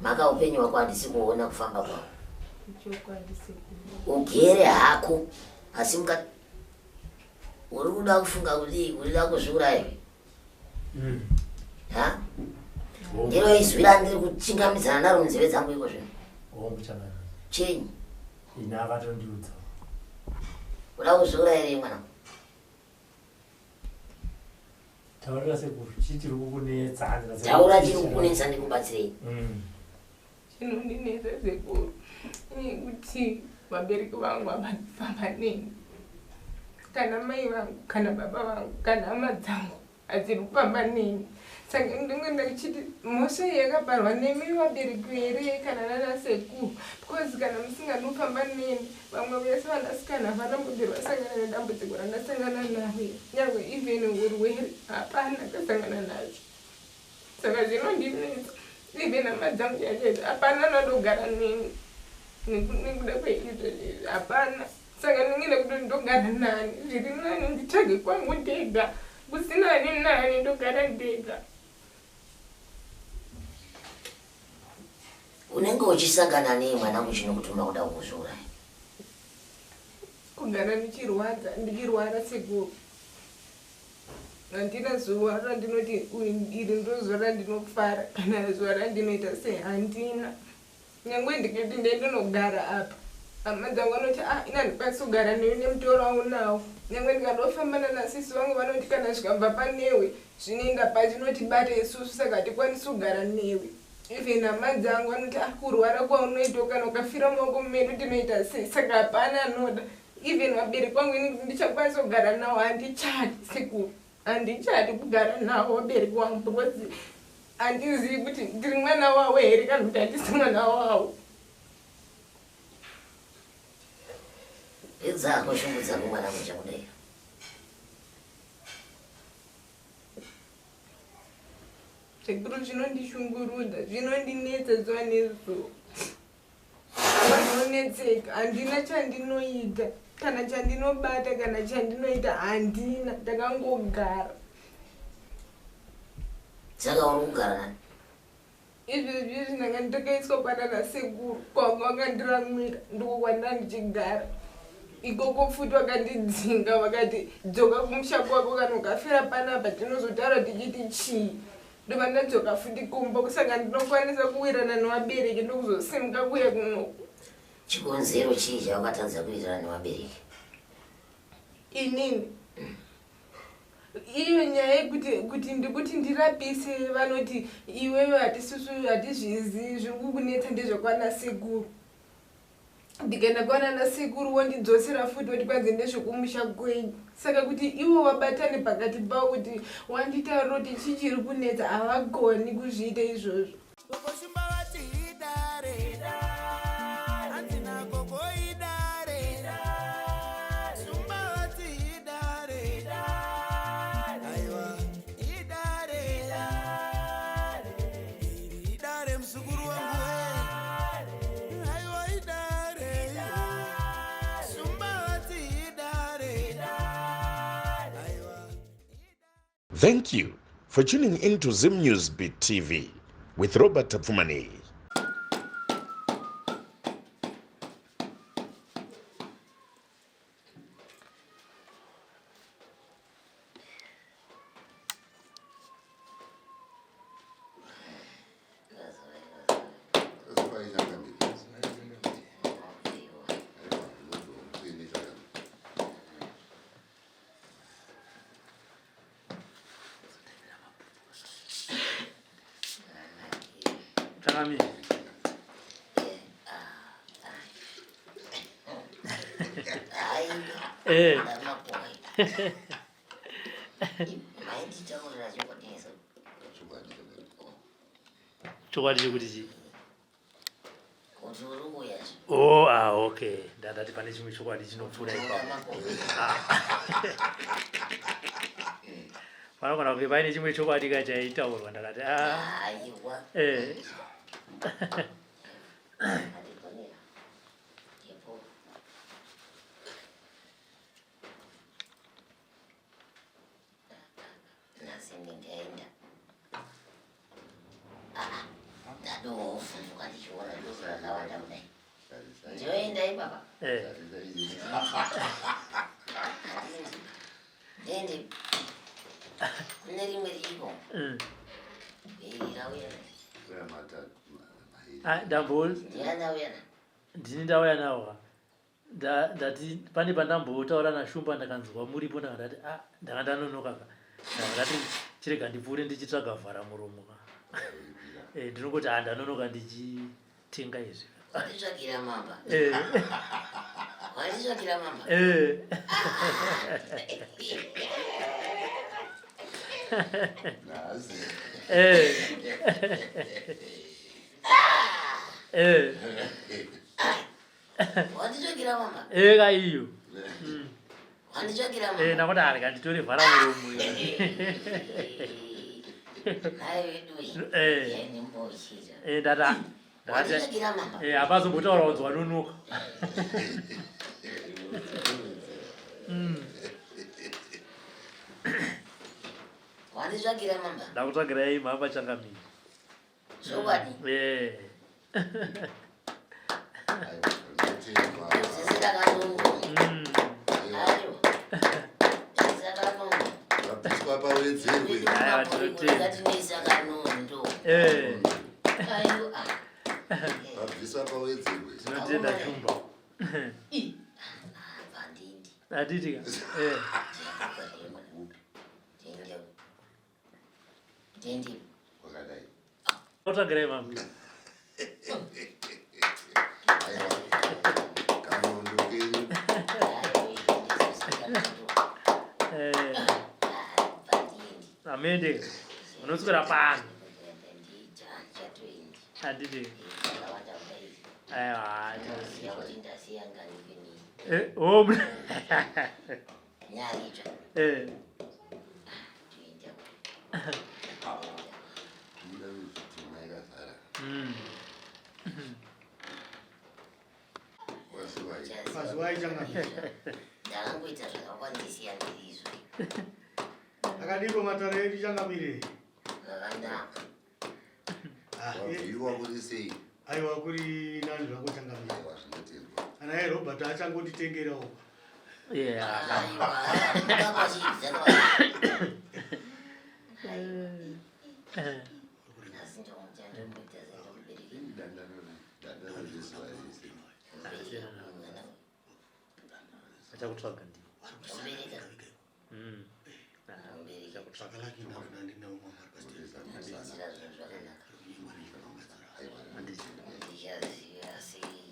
Maka upenyu hwako handisi kuona kufamba kwako. Chokwadi sekuru. Ugere hako asi muka uri kuda kufunga kuti uri kuda kuzviuraya Mm. Ha? Ndiro izwi randiri kuchingamidzana naro munzeve dzangu iko zvino. Hongu changamire. Chenyi? Ini akatondiudza. Uda kuzviuraya here mwana? Taurira sekuru, chii chiri kukunetsa? Hanzi nasekuru, Taura chii chiri kukunetsa ndikubatsirei. Chinondinetsa sekuru nekuti vabereki vangu havafamba neni. Kana mai vangu, kana baba vangu, kana hama dzangu hadziri kufamba neni. Saka ndinenge ndichiti mhosva iyi yakaparwa nemi vabereki here kana nana sekuru because kana musingadi kufamba neni vamwe vese vanasikana havana mbobvira vasangana nedambudziko randasangana naro nyangwe even urwere hapana akasangana nazvo. Saka zvinondinetsa even hama dzangu chaizvo hapana anondogara neni nekuda kweizvo izvi hapana. Saka ndinenge ndakuti ndogara nani zviri nani nditsvage kwangu ndega kusina ani nani ndogara ndega. Unenge uchisangana nei mwanangu chinokutuma kuda kuzviuraya? Kugara ndichirwadza ndichirwara sekuru. Handina zuva randinoti iri ndo zuva randinofara kana zuva randinoita sei handina. Nyangwe ndikati ndinogara apa hama dzangu vanoti ah ini handikwanisi kugara newe nemutoro waunawo. Nyangwe ndikandofamba nanasisi vangu vanoti kana zvikabva panewe zvinoenda pachinotibata isusu saka hatikwanisi kugara newe. Even hama dzangu vanoti ah kurwara kwaunoita kana ukafira mumaoko medu tinoita sei saka hapana anoda. Even vabereki vangu ini kuti ndichakwanisa kugara navo handichadi sekuru. Handichadi kugara navo vabereki vangu because handizivi kuti ndiri mwana wavo here kana kuti handisi mwana wavo. Edzako shungu dzako mwana muchakudai. Sekuru zvinondishungurudza, zvinondinetsa zuva nezuva. Ndinonetseka, handina chandinoita, kana chandinobata, kana chandinoita handina, ndakangogara. Saka uri kugara nani? Izvezvi izvi ndanga ndakaiswa kwanana sekuru, kwanga vakandiramwira, ndiko kwandanga ndichigara. Ikoko futi vakandidzinga vakati dzoka kumusha kwako kana ukafira panapa tinozotaura tichiti chii. Ndobva ndadzoka futi kumba saka ndinokwanisa kuwirana nevabereki ndokuzosimuka kuuya kunoku. Chikonzero chii chawakatadza kuwirirana nevabereki? Inini iyo nyaya yekuti kuti ndikuti ndirapise vanoti iwewe hatisusu hatizvizivi zviri kukunetsa ndezvekwana sekuru. Ndikaenda kwanana sekuru wondidzosera futi woti kwanzi ndezvekumusha kwenyu. Saka kuti ivo vabatane pakati pavo kuti wanditaurira kuti chii chiri kunetsa havagoni kuzviita izvozvo. Gogo Shumba vati idare. Hanzi nagogo idare. Shumba vati idare. Aiwa idare. Iri idare muzukuru wangu we. Aiwa idare. Shumba vati idare. Aiwa. Thank you for tuning in to Zim News Beat TV with Robert Tapfumaneyi. Changamire. Chokwadi chekuti chii? Oh, ah, okay. Ndandati pane chimwe chokwadi chinopfuura ipapo. Panogona kunge paine chimwe chokwadi ka chaitaurwa ndakati ah. Aiwa. Ndoovhunduka ndichiona doro rakawanda kudai. Ndinoenda ipapa. Eh. Ndende. Kune rimwe ririko. Iri rauya. Ah, ndambo Ndiani auya na? ndini ndauya nawo ka. Ndati pane pandambotaura naShumba ndakanzwa muripo ndanga ndati ah ndanga ndanonoka ka. Ndanga ndati chirega ndipfuure ndichitsvaga vhara muromo ka. Eh, ndinongoti ah ndanonoka ndichitenga izvi. Wanditsvagira mamba. Eh. Wanditsvagira mamba. Eh. Eh. Eh. Wanditsvagira mamba. Eh ka iyo. Wanditsvagira Eh mamba. ndakuti ah rega nditore vhara muromo iyo. Nayo yedu iyi. Eh. Yainimbochira. Eh ndata ndakati Wanditsvagira mamba. eh hapazombotaura kunzi wanonoka. Wanditsvagira mamba. Ndakutsvagirai mhamba changamire. Zvokwadi. Eh. Sisi takanungo. Aiwa. Sisi takanungo. Vapiswa pawedzerwe. Aiwa, tinotenda. Ngatinesa kanondo. Eh. Aiwa. Vabviswa pawedzerwe. Tinotenda Shumba. Bandindi. Handiti ka. Eh. Ndindi. Wakadai. Ndakutsvagirai mhamba. Aiwa. Kanondo kenyu. Eh. Amende. Unoswera pano. Handiti. Aiwa. Eh, oh. Eh. Tinoda kuti yakazara. Wasiwai. Mazuva aichangamira. Ndakangoita zvakakwandisiya ndirizvo. Akadiko matare edu changamire. Zvakanaka. Ah, Wabviwa kuri sei? Aiwa kuri nani zvako changamire. Aiwa zvinotendwa. Ana ye Robert achangonditengerawo. Yeah. Aiwa, mukapachidza. Asi ndomuchandomuita sendomubereki. Dandano dandano rezuva rese. Achakutsvaga ndi. Ndomubereka. Ndomubereka. Zvakanaka ndafuna ndinawo mwamari pastor. Ndomuitira zvinhu zvakanaka. Aiwa. Handiti. Ndichaziva sei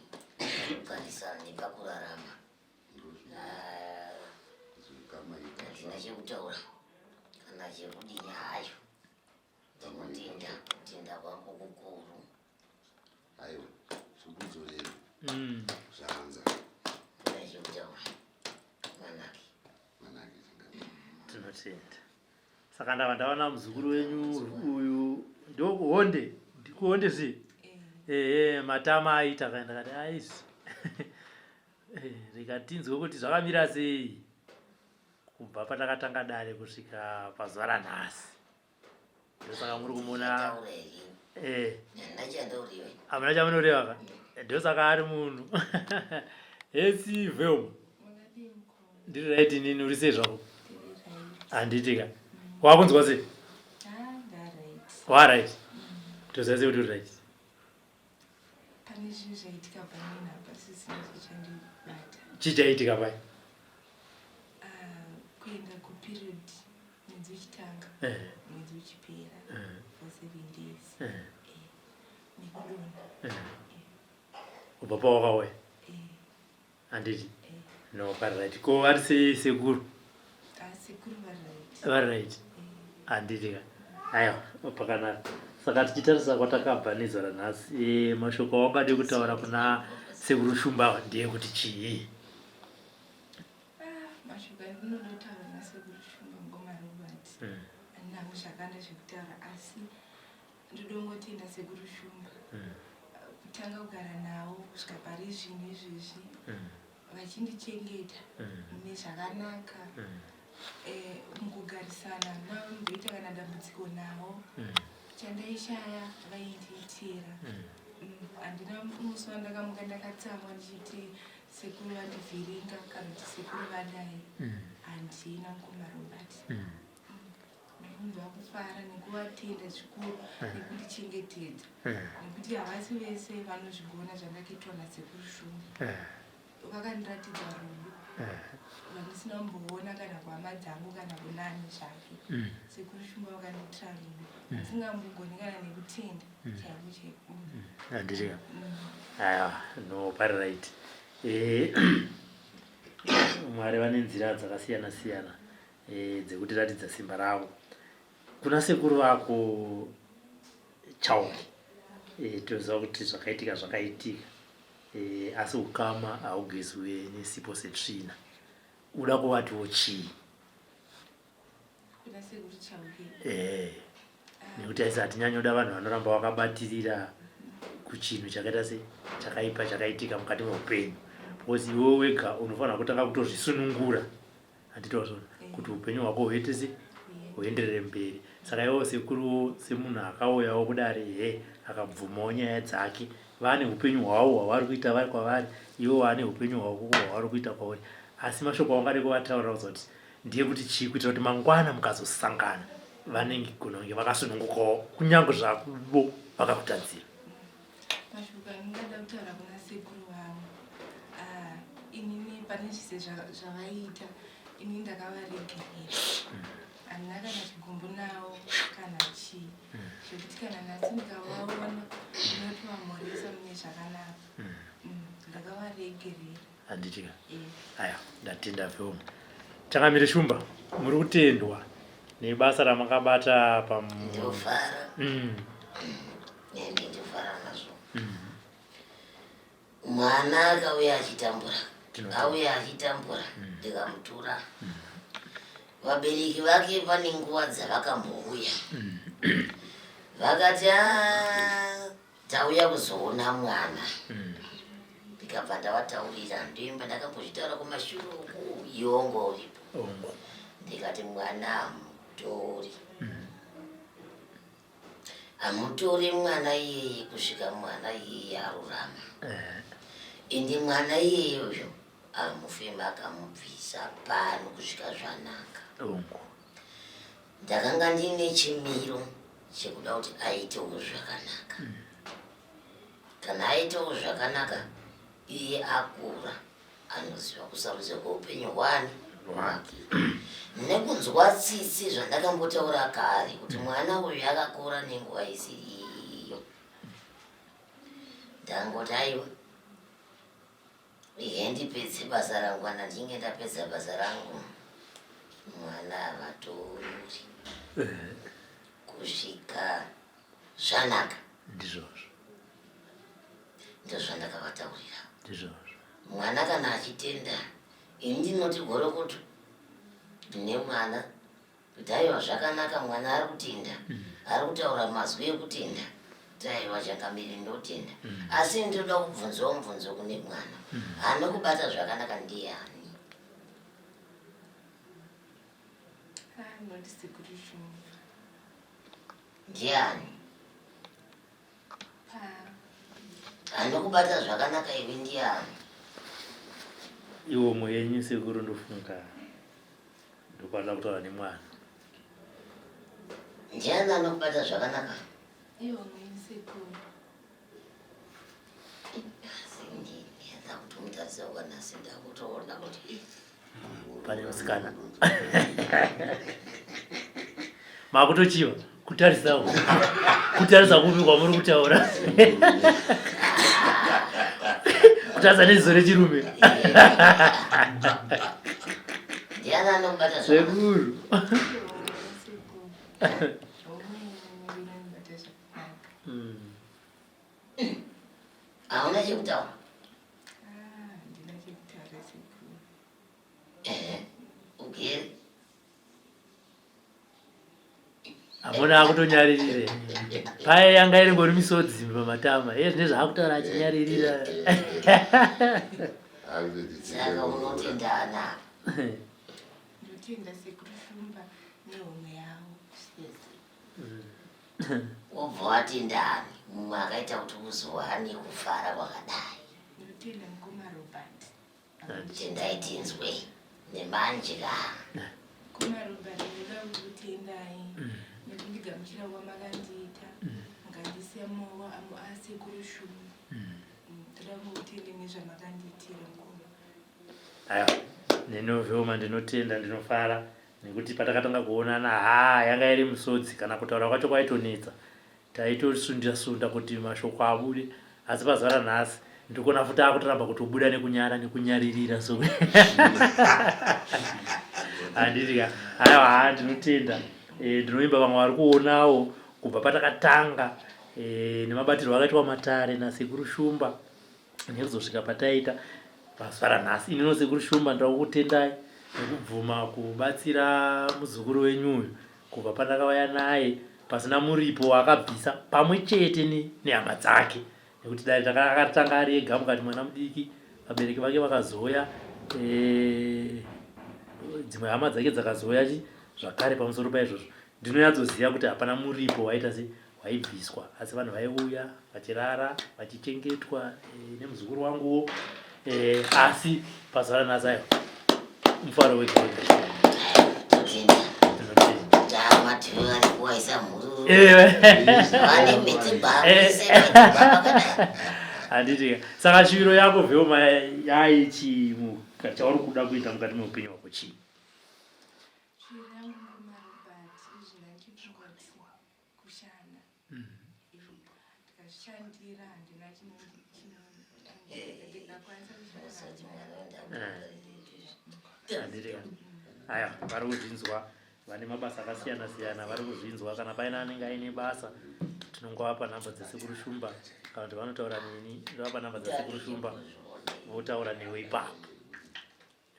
kugarisana nepakurarama. Ah, Zvikama handina chekutaura kana chekudini hayo. Ndinotenda, kutenda kwangu kukuru. Aiwa. Zvikudzorera. Zvanza. Handina chekutaura. Manake. Manake changamire. Tinotenda. Saka ndava ndaona muzukuru wenyu uyu ndokuhonde. Ndikuhonde zvi. Eh, matama aita kaenda kati aisi. Eh, rikatinzwe kuti zvakamira sei kubva patakatanga dare kusvika pazuva ranhasi. Ndosaka muri kumuona Ndichataura here? eh Handina chandauriwe. hamuna chamunoreva ka. Ndosaka ari munhu. Hesi Velma. Makadii mukoma? Ndiri right inini uri sei zvako? Ndiri right. Handiti ka. Wakunzwa sei? Ah, ndaright. Wa right. Toziva sei kuti uri right? Pane zvinhu zvaitika panini apa sisina zvichandibata. Chii chaitika pai? Ah, kuenda kuperiod mwedzi uchitanga, mwedzi uchipera for 7 days. Eh, nekudonha. Ubva pawakauya. Eh, Handiti. eh. No, pari right. Ko vari sei sekuru? Ah, sekuru vari right. Vari right. Eh, Handiti ka. Aiwa, pakanaka. Saka tichitarisa kwatakabva nezuva ranhasi, mashoko awangade kutaura kuna sekuru Shumba ndeyekuti chii? Ah, mashoko andinoda kutaura nasekuru Shumba ngoma Robert. Handina hangu zvakawanda zvekutaura asi ndodongotenda sekuru Shumba. Kutanga kugara navo kusvika pari zvino izvezvi vachindichengeta mune zvakanaka. Mukugarisana namboita kana dambudziko navo. Chandaishaya vaindiitira. Handina musi wandakamuka ndakatsamwa ndichiti sekuru vandivhiringa kana kuti sekuru vadai. Handina mukoma Robert. Ndinonzwa kufara nekuvatenda zvikuru nekundichengetedza nekuti havasi vese vanozvigona zvandakaitwa nasekuru Shumba. Vakandiratidza rudo rwandisina kumboona kana kuhama dzangu kana kunani zvake. Sekuru Shumba vakandiitira rudo ndisingambogoni kana nekutenda chaiko chaiko. Handiti ka? Aiwa, no, pari right. Mwari vane nzira dzakasiyana siyana dzekutiratidza simba ravo. Kuna sekuru vako Chauke, toziva kuti zvakaitika zvakaitika, asi ukama haugezwe nesipo setsvina. Uda kuvatiwo chii? Kuna sekuru Chauke. Nekuti aisi hatinyanyoda vanhu vanoramba vakabatirira kuchinhu chakaita se chakaipa chakaitika mukati meupenyu, because iwe wega unofanira kutanga kutozvisunungura, handiti wazvona, kuti upenyu hwako huite se huenderere mberi. Saka iwo sekuruwo semunhu akauyawo kudare he akabvumawo nyaya dzake, vane upenyu hwavo hwavari kuita vari kwavari, iwo vane upenyu hwako hwavari kuita kwauri, asi mashoko aungade kuvataurira kuzoti ndiye kuti chii, kuitira kuti mangwana mukazosangana vanenge gona kunge vakasunungukawo kunyange zvavo vakakutadzira? Mashoko andingada kutaura kuna sekuru vangu, inini pane zvise zvavaiita ini ndakavaregerera. Handina kana chigumbu navo kana chii, zvekuti kana nhasi ndikavaona ndinotovamhoresa mune zvakanaka. Ndakavaregerera. Handiti ka? Aya, ndatenda film. Changamire Shumba, muri kutendwa nebasa ramakabata pam Ndofara. Ndofara nazvo. Mwana akauya achitambura, auya achitambura, ndikamutora. Vabereki vake vane nguva dzavakambouya, vakati, "Ah, tauya kuzoona mwana." Ndikabva ndavataurira, ndoimba ndakambozvitaura kumashure uku, iongo uripo. Ndikati mwana hamutori, hamutori mwana iyeye kusvika mwana iyeye arurama. Ende mwana iyeyoyo hamufe makamubvisa pano kusvika zvanaka. Ndakanga ndine chimiro chekuda kuti aitewo zvakanaka. Kana aitewo zvakanaka, iye akura anoziva kusarudza kweupenyu hwani hwake. Nekunzwa tsitsi zvandakambotaura kare kuti mwana uyu akakura nenguva isiri iyo, ndangoti aiwa, ihe ndipedze basa rangu. Kana ndichinge ndapedza basa rangu, mwana havatori kusvika zvanaka. Ndizvozvo. Ndozvandakavataurira. Ndizvozvo. Mwana kana achitenda, ini ndinoti gorokoto nemwana kuti aiwa, zvakanaka, mwana ari kutenda, ari kutaura mazwi ekutenda kuti aiwa, changamire, ndotenda. Asi ndinoda kubvunzawo mubvunzo kune mwana: anokubata zvakanaka ndiani? Ndinoti sekuru Shumba. Ndiani Pa anokubata zvakanaka iwe? Ndiani? Iwo mwenyu sekuru, ndofunga ndokwanisa kutaura nemwana. Ndiani anokubata zvakanaka? Iwo mwenyu sekuru. Asi ndiyada kutomutarisa ukanasi, ndakutoona kuti Pane musikana makutochiva kutarisa, kutarisa kupi kwamuri kutaura? Kutarisa neziso rechirume. Ndiani anokubata zvakanaka? Sekuru. Iwo mwenyu sekuru, omwenyu inondibata zvakanaka. Hauna chekutaura? Ah, handina chekutaura sekuru. Ehe, ugere. Hamuna akutonyaririre paye, yanga iri ngori misodzi pamatama iye zvine zvaakutaura achinyaririra. Saka unotendana? Ndotenda sekuru Shumba nehomwe yavo zvese. Wobva watenda ani mumwe akaita kuti uzowane kufara kwakadai? Ndinotenda mukoma Robert. Tendai tinzwe nemanje ka. Mukoma Robert, ndinoda kukutendai nekundigamuchira kwamakandiita mukandisiya mumaoko asekuru Shumba. Ndoda kukutendai nezvamakandiitira mukoma. Aiwa, neniwo Velma ndinotenda, ndinofara nekuti patakatanga kuonana haa yanga iri musodzi, kana kutaura kwacho kwaitonetsa. Taitosunda sunda kuti mashoko abude, asi pazuva ranhasi ndikuona futi akutoramba kutobuda nekunyara nekunyaririra so handiti ka. Aiwa, haa ndinotenda. Ndinoimba vamwe vari kuonawo kubva patakatanga nemabatirwo akaitwa matare nasekuru Shumba nekuzosvika pataita pazuva ranhasi. Inino sekuru Shumba ndoda kukutendai nekubvuma kubatsira muzukuru wenyu uyu kubva pandakauya naye pasina muripo waakabvisa pamwe chete nehama dzake, nekuti dai akatanga ari ega mukati mwana mudiki, vabereki vake vakazouya, dzimwe hama dzake dzakazouya chi zvakare. Pamusoro paizvozvo ndinonyatsoziva kuti hapana muripo waita se waibviswa, asi vanhu vaiuya vachirara vachichengetwa nemuzukuru wanguwo, asi pazuva ranhasi ayo mufaro wega wega. Totenda. Tinotenda. Mativi vari kuwaisa mhururu. Vane mhete baba. Handiti ka. Saka shuviro yako Velma yaichii chauri kuda kuita mukati meupenyu hwako chii? Shuviro yangu mukoma Robert, izvi ndandiri kushanda. Ndikazvishandira handina ndingakwanisa kushanda. Handiti ka. Aya, vari kuzvinzwa vane mabasa akasiyana siyana vari kuzvinzwa. Kana paine anenge aine basa, tinongovapa namba dzasekuru Shumba, kana kuti vanotaura neni ndovapa namba dzasekuru Shumba votaura newe ipapo,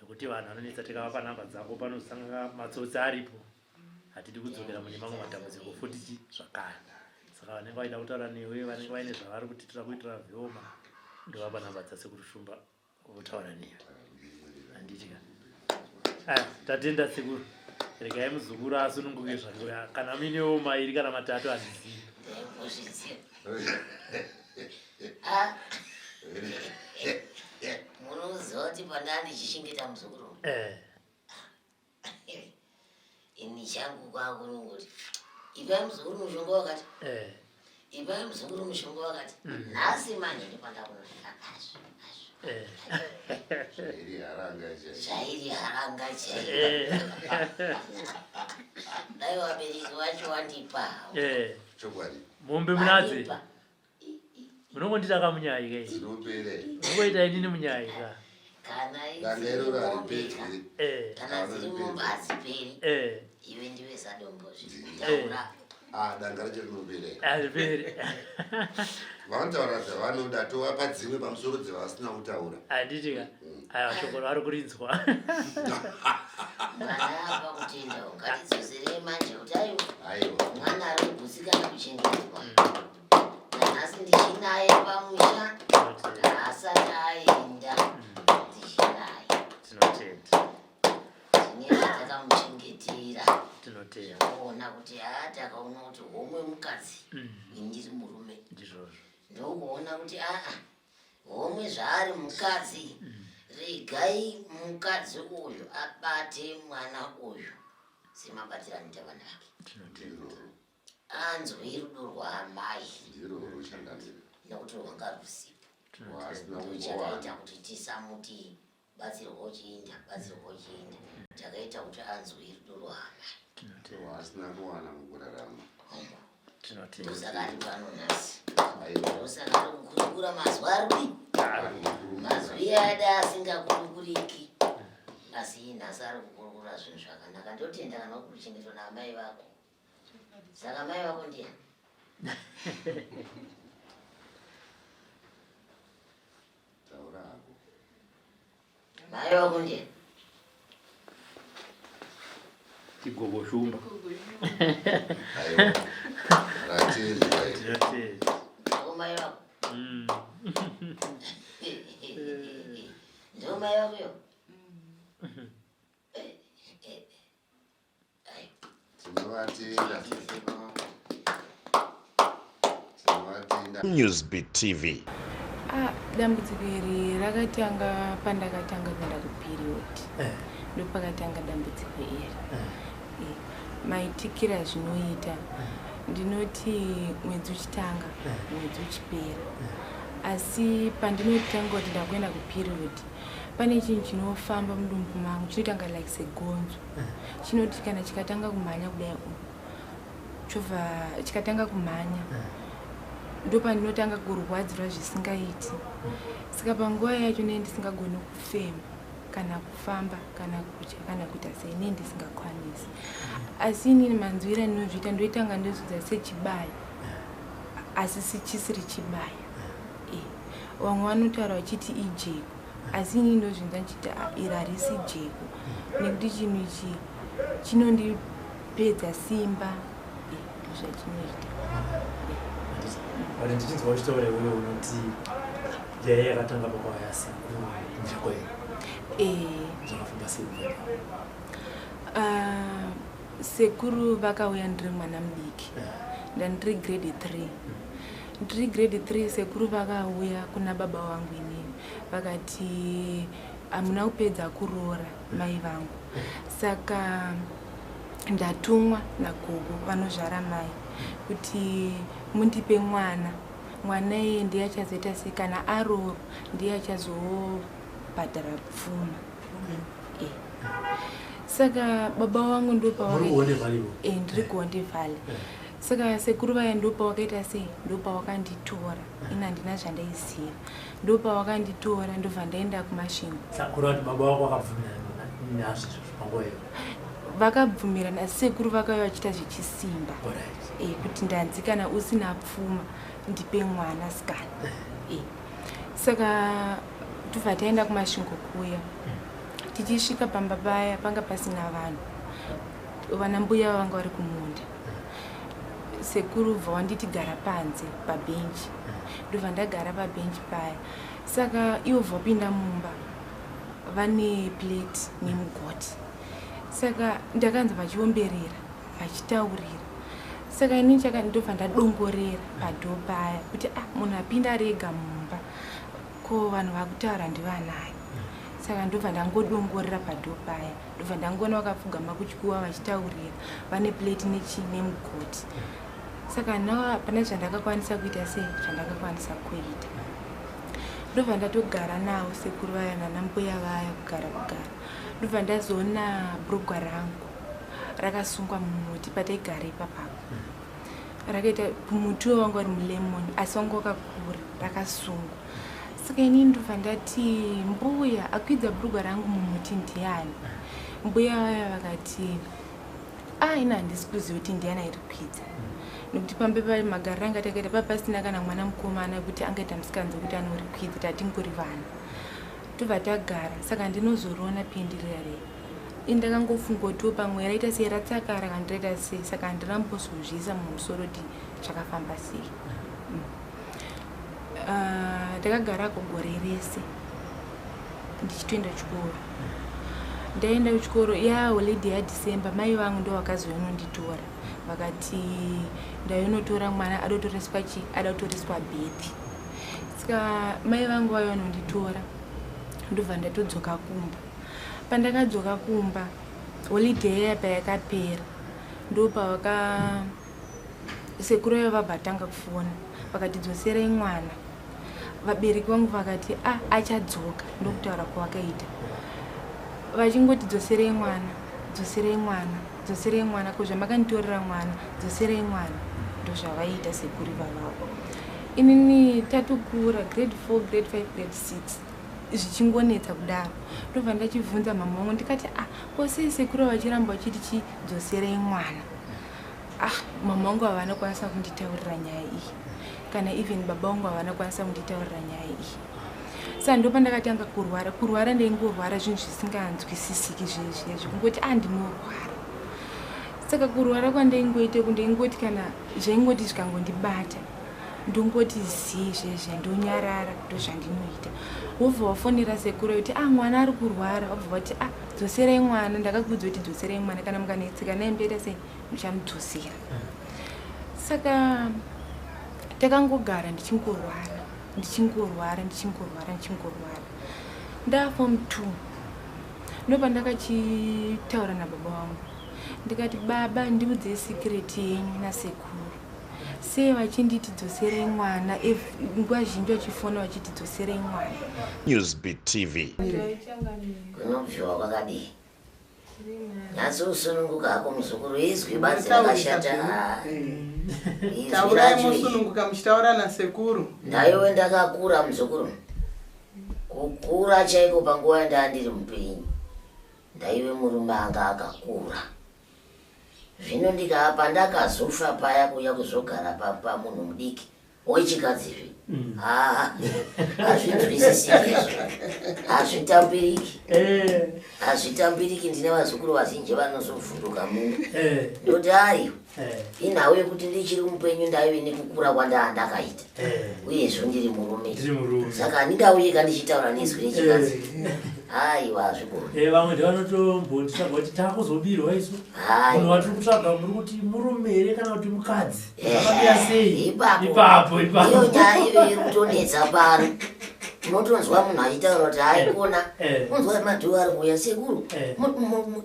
nekuti vanhu vanonetsa. Tikavapa namba dzako panosanga matsotsi aripo, hatidi kudzokera mune mamwe matambudziko futi chi zvakare. Saka vanenge vaida kutaura newe, vanenge vaine zvavari kuti toda kuitira Velma, ndovapa namba dzasekuru Shumba votaura newe. Handiti ka. Aya, tatenda sekuru. Regai muzukuru asununguke zvake, kana muinewo mairi kana matatu handizivi. Ndaimbozviziva. Munoziva kuti pandanga ndichichengeta muzukuru ini changu kwakunongoti ipai muzukuru mushonga wakati, ipai muzukuru mushonga wakati. Nhasi manje ndopandakunosvika azvo azvo. Zvairi haranga chai. Zvairi haranga chai. Dai vabereki vacho wandipa. Chokwadi. Mombe munadzi? Wandipa. Munongondita kamunyai kai. Dzinopere. Munongoita inini munyai ka. Kana Danga dziri iroro mombe haripedzwi. Kana dziri mombe hadziperi. Iwe ndiwe sadombo zvitaura. Ah, danga racho rinopera. Hariperi. Vanotaura dzavanoda, tovapa dzimwe pamusoro dzavasina kutaura. Handiti ka. Aiwa, shoko vari kurinzwa. Mwana apa kutenda, ngatidzoserei manje kuti aiwa, Aiwa. mwana ari kugutsikana kuchengetwa. Nanhasi ndichinaye pamusha, Tinotenda. haasati aenda, ndichinaye. Tinotenda. Tine zvatakamuchengetera. Tinotenda. Kuona kuti haa, takaona kuti homwe mukadzi, ini ndiri murume. Ndizvozvo. Ndokuona kuti aa, homwe zvaari mukadzi, regai mukadzi uyu abate mwana uyu semabatiro anoita vana vake. Tinotenda. Anzwe rudo rwaamai. Ndiroro changamire. Nekuti rwanga rusipo. Wasina Ndochakaita kumbowana. kuti tisamuti batsirwa uchiinda, batsirwa uchiinda. Takaita kuti anzwe rudo rwaamai. Tinotenda. Wasina kuwana mukurarama. Tinotenda. Ndosaka ari pano nhasi. Aiwa. Ndosaka ari kukurukura mazwi ari kudii, mazwi ada asingakurukuriki, asi nhasi ari kukurukura zvinhu zvakanaka. Ndotenda kana uri kuchengetwa naamai vako. Saka mai vako ndiani? Taura hako. Mai vako ndiani? Chigogo Shumba. Aiwa. Ratendwa iri. Tinotenda. Ndo mai vako? Ndo mai vako yo? Ai. Tinovatenda. Newsbeat TV. Ah, dambudziko iri rakatanga pandakatanga kuenda kuperiod. Ndopakatanga dambudziko iri. Maitikira zvinoita, ndinoti mwedzi uchitanga, mwedzi uchipera, asi pandinotanga kuti ndakuenda kuperiod, pane chinhu chinofamba mudumbu mangu, chinoitanga like segonzo. Chinoti kana chikatanga kumhanya kudai, chobva chikatanga kumhanya, ndopandinotanga kurwadzirwa zvisingaiti. Saka panguva yacho nee ndisingagoni kufema, kana kufamba, kana kudya, kana kuita sei, nee ndisingakwanisi. Asi inini manzwiro andinozviita, ndoitanga ndozvidza sechibaya, asi sichisiri chibaya. Vamwe vanotaura vachiti ijeko, asi inini ndozvinzwa ndichiti, "Ah, iri harisi jeko," nekuti chinhu ichi chinondipedza simba. Ndozvachinoita. But ndichinzwa uchitaura iwewe, unoti nyaya yakatanga pakwaya sekuru Njakwe. Zvakafamba sei? Ah, sekuru vakauya ndiri mwana mudiki, ndandiri grade 3. Ndiri grade 3, sekuru vakauya kuna baba vangu inini, vakati hamuna kupedza kuroora mai vangu, saka ndatumwa nagogo vanozvara mai kuti mundipe mwana. Mwana iye ndiye achazoita sei, kana aroorwa ndiye achazobhadhara pfuma. Saka baba vangu Muri kuHonde Valley? Ndiri kuHonde Valley. Saka sekuru vaya ndopawakaita sei, ndopawakanditora. Ini handina zvandaiziva. Ndopawakanditora, ndobva ndaenda kuMasvingo. Saka kureva kuti baba vako vakabvumirana nazvo izvozvo panguva iyo? Vakabvumirana, asi sekuru vakauya vachiita zvechisimba. Kuti ndanzi kana usina pfuma ndipe mwana sikana. Saka tobva taenda kuMasvingo kuya. Tichisvika pamba paya, panga pasina vanhu, vana mbuya vanga vari kumunda. Sekuru bva wanditi gara panze pabhenji. Ndobva ndagara pabhenji paya. Saka ivo bva wapinda mumba vane plate nemugoti. Saka ndakanzwa vachiomberera, vachitaurira. Saka inini chaka ndobva ndadongorera padoor paya kuti, ah, munhu apinda ari ega mumba, ko vanhu vakutaura ndivanani? Saka ndobva ndangodongorera padoor paya, ndobva ndangoona vakapfugama kuchikuva vachitaurira, vane plate nechi nemugoti. Saka nawo hapana zvandakakwanisa kuita sei, zvandakakwanisa kuita, ndobva ndatogara navo sekuru vaya nanambuya vaya. Kugara kugara, ndobva ndazoona bhurugwa rangu rakasungwa mumuti pataigara ipapapo. Rakaita muti wanga uri mulemon, asi wanga wakakura, rakasungwa. Saka inini ndobva ndati, "Mbuya, akwidza bhurugwa rangu mumuti ndiani?" Mbuya vaya vakati, "A, ina handisi kuziva kuti ndiani airi kukwidza, nekuti pambe pamagariro anga takaita pa pasina kana mwana mukomana wekuti angaita musikanzi wekuti anorikwidza, tatingori vana." Tobva tagara. Saka ndinozoriona pendirira rei, indakangofunga kutiwo pamwe raita sei, ratsakara kana raita sei. Saka handinambozozviisa mumusoro kuti zvakafamba sei. Ah, ndakagarako gore rese ndichitoenda chikoro. Ndaenda kuchikoro yaholiday yaDecember, mai vangu ndo vakazoinonditora, vakati ndainotora mwana ada kutoreswa chi, ada kutoreswa birth. Saka mai vangu vaiva vanonditora, ndobva ndatodzoka kumba. Pandakadzoka kumba, holiday yaya payakapera, ndopavaka sekuru vaiva vabva tanga kufona, vakati dzoserai mwana. Vabereki vangu vakati, "A, achadzoka." Ndokutaura kwavakaita, vachingoti, "Dzoserei mwana, dzoserei mwana, dzoserei mwana, ko zvamakanditorera mwana, dzoserei mwana." Ndozvavaiita sekuru ivavavo. Inini tatokura, grade 4, grade 5, grade 6, zvichingonetsa kudaro. Ndobva ndachibvunza mama vangu, ndikati, "Ah, ko sei sekuru vachiramba vachiti chidzoserei mwana?" Ah, mama vangu havana kwanisa kunditaurira nyaya iyi, kana even baba vangu havana kwanisa kunditaurira nyaya iyi. Saka ndopandakatanga kurwara. Kurwara, ndaingorwara zvinhu zvisinganzwisisiki, zvezviya zvekungoti, a, ndinorwara. Saka kurwara kwandaingoita kundaingoti kana zvaingoti zvikangondibata, ndongoti zii, zvezviya, ndonyarara. Ndozvandinoita. Wobva wafonera sekuru kuti, "A, mwana ari kurwara." Wobva vati, "A, dzoserai mwana, ndakakuudza kuti dzoserai mwana, kana mukanetseka naye muchaita sei, muchamudzosera." Saka Takangogara ndichingorwara, ndichingorwara, ndichingorwara, ndichingorwara. Ndafom 2 ndopandakachitaura nababa vangu ndikati, baba, ndiudzei sikireti yenyu nasekuru, sei vachinditi dzoserei mwana nguva zhinji, vachifona vachiti dzoserei mwana. Newsbeat TV. Kunobviwa kwakadii? Nyatsosununguka hako muzukuru, izwi badzi rakashata. Izwi Taurai racho iri. musununguka muchitaura nasekuru. Ndaiwe ndakakura muzukuru, kukura chaiko. Panguva yandaa ndiri mupenyu ndaive murume anga akakura. Zvino ndikapa ndakazofa paya kuuya kuzogara pamunhu mudiki wechikadzizve, hazvinzwisisiki izvo, hazvitambiriki, hazvitambiriki. Ndine vazukuru vazhinji vanozovhunduka muno, ndoti aiwa, inhau yekuti ndichiri mupenyu ndaive nekukura kwandaa ndakaita, uyezvo ndiri murume. Ndiri murume. Saka handingauyeka ndichitaura nezwi rechikadzi, aiwa, hazvigoni. Vamwe ndevanotombonditsvaga kuti takuzobirwa isu. Hai. Munhu watiri kutsvaga muri kuti murume here kana kuti mukadzi, zvakamira sei? Ipapo. Ipapo ipapo. Iyo nyaya iyo iri kutonetsa pano. Unotonzwa munhu achitaura kuti haikona unzwa madhuva ari kuuya, sekuru,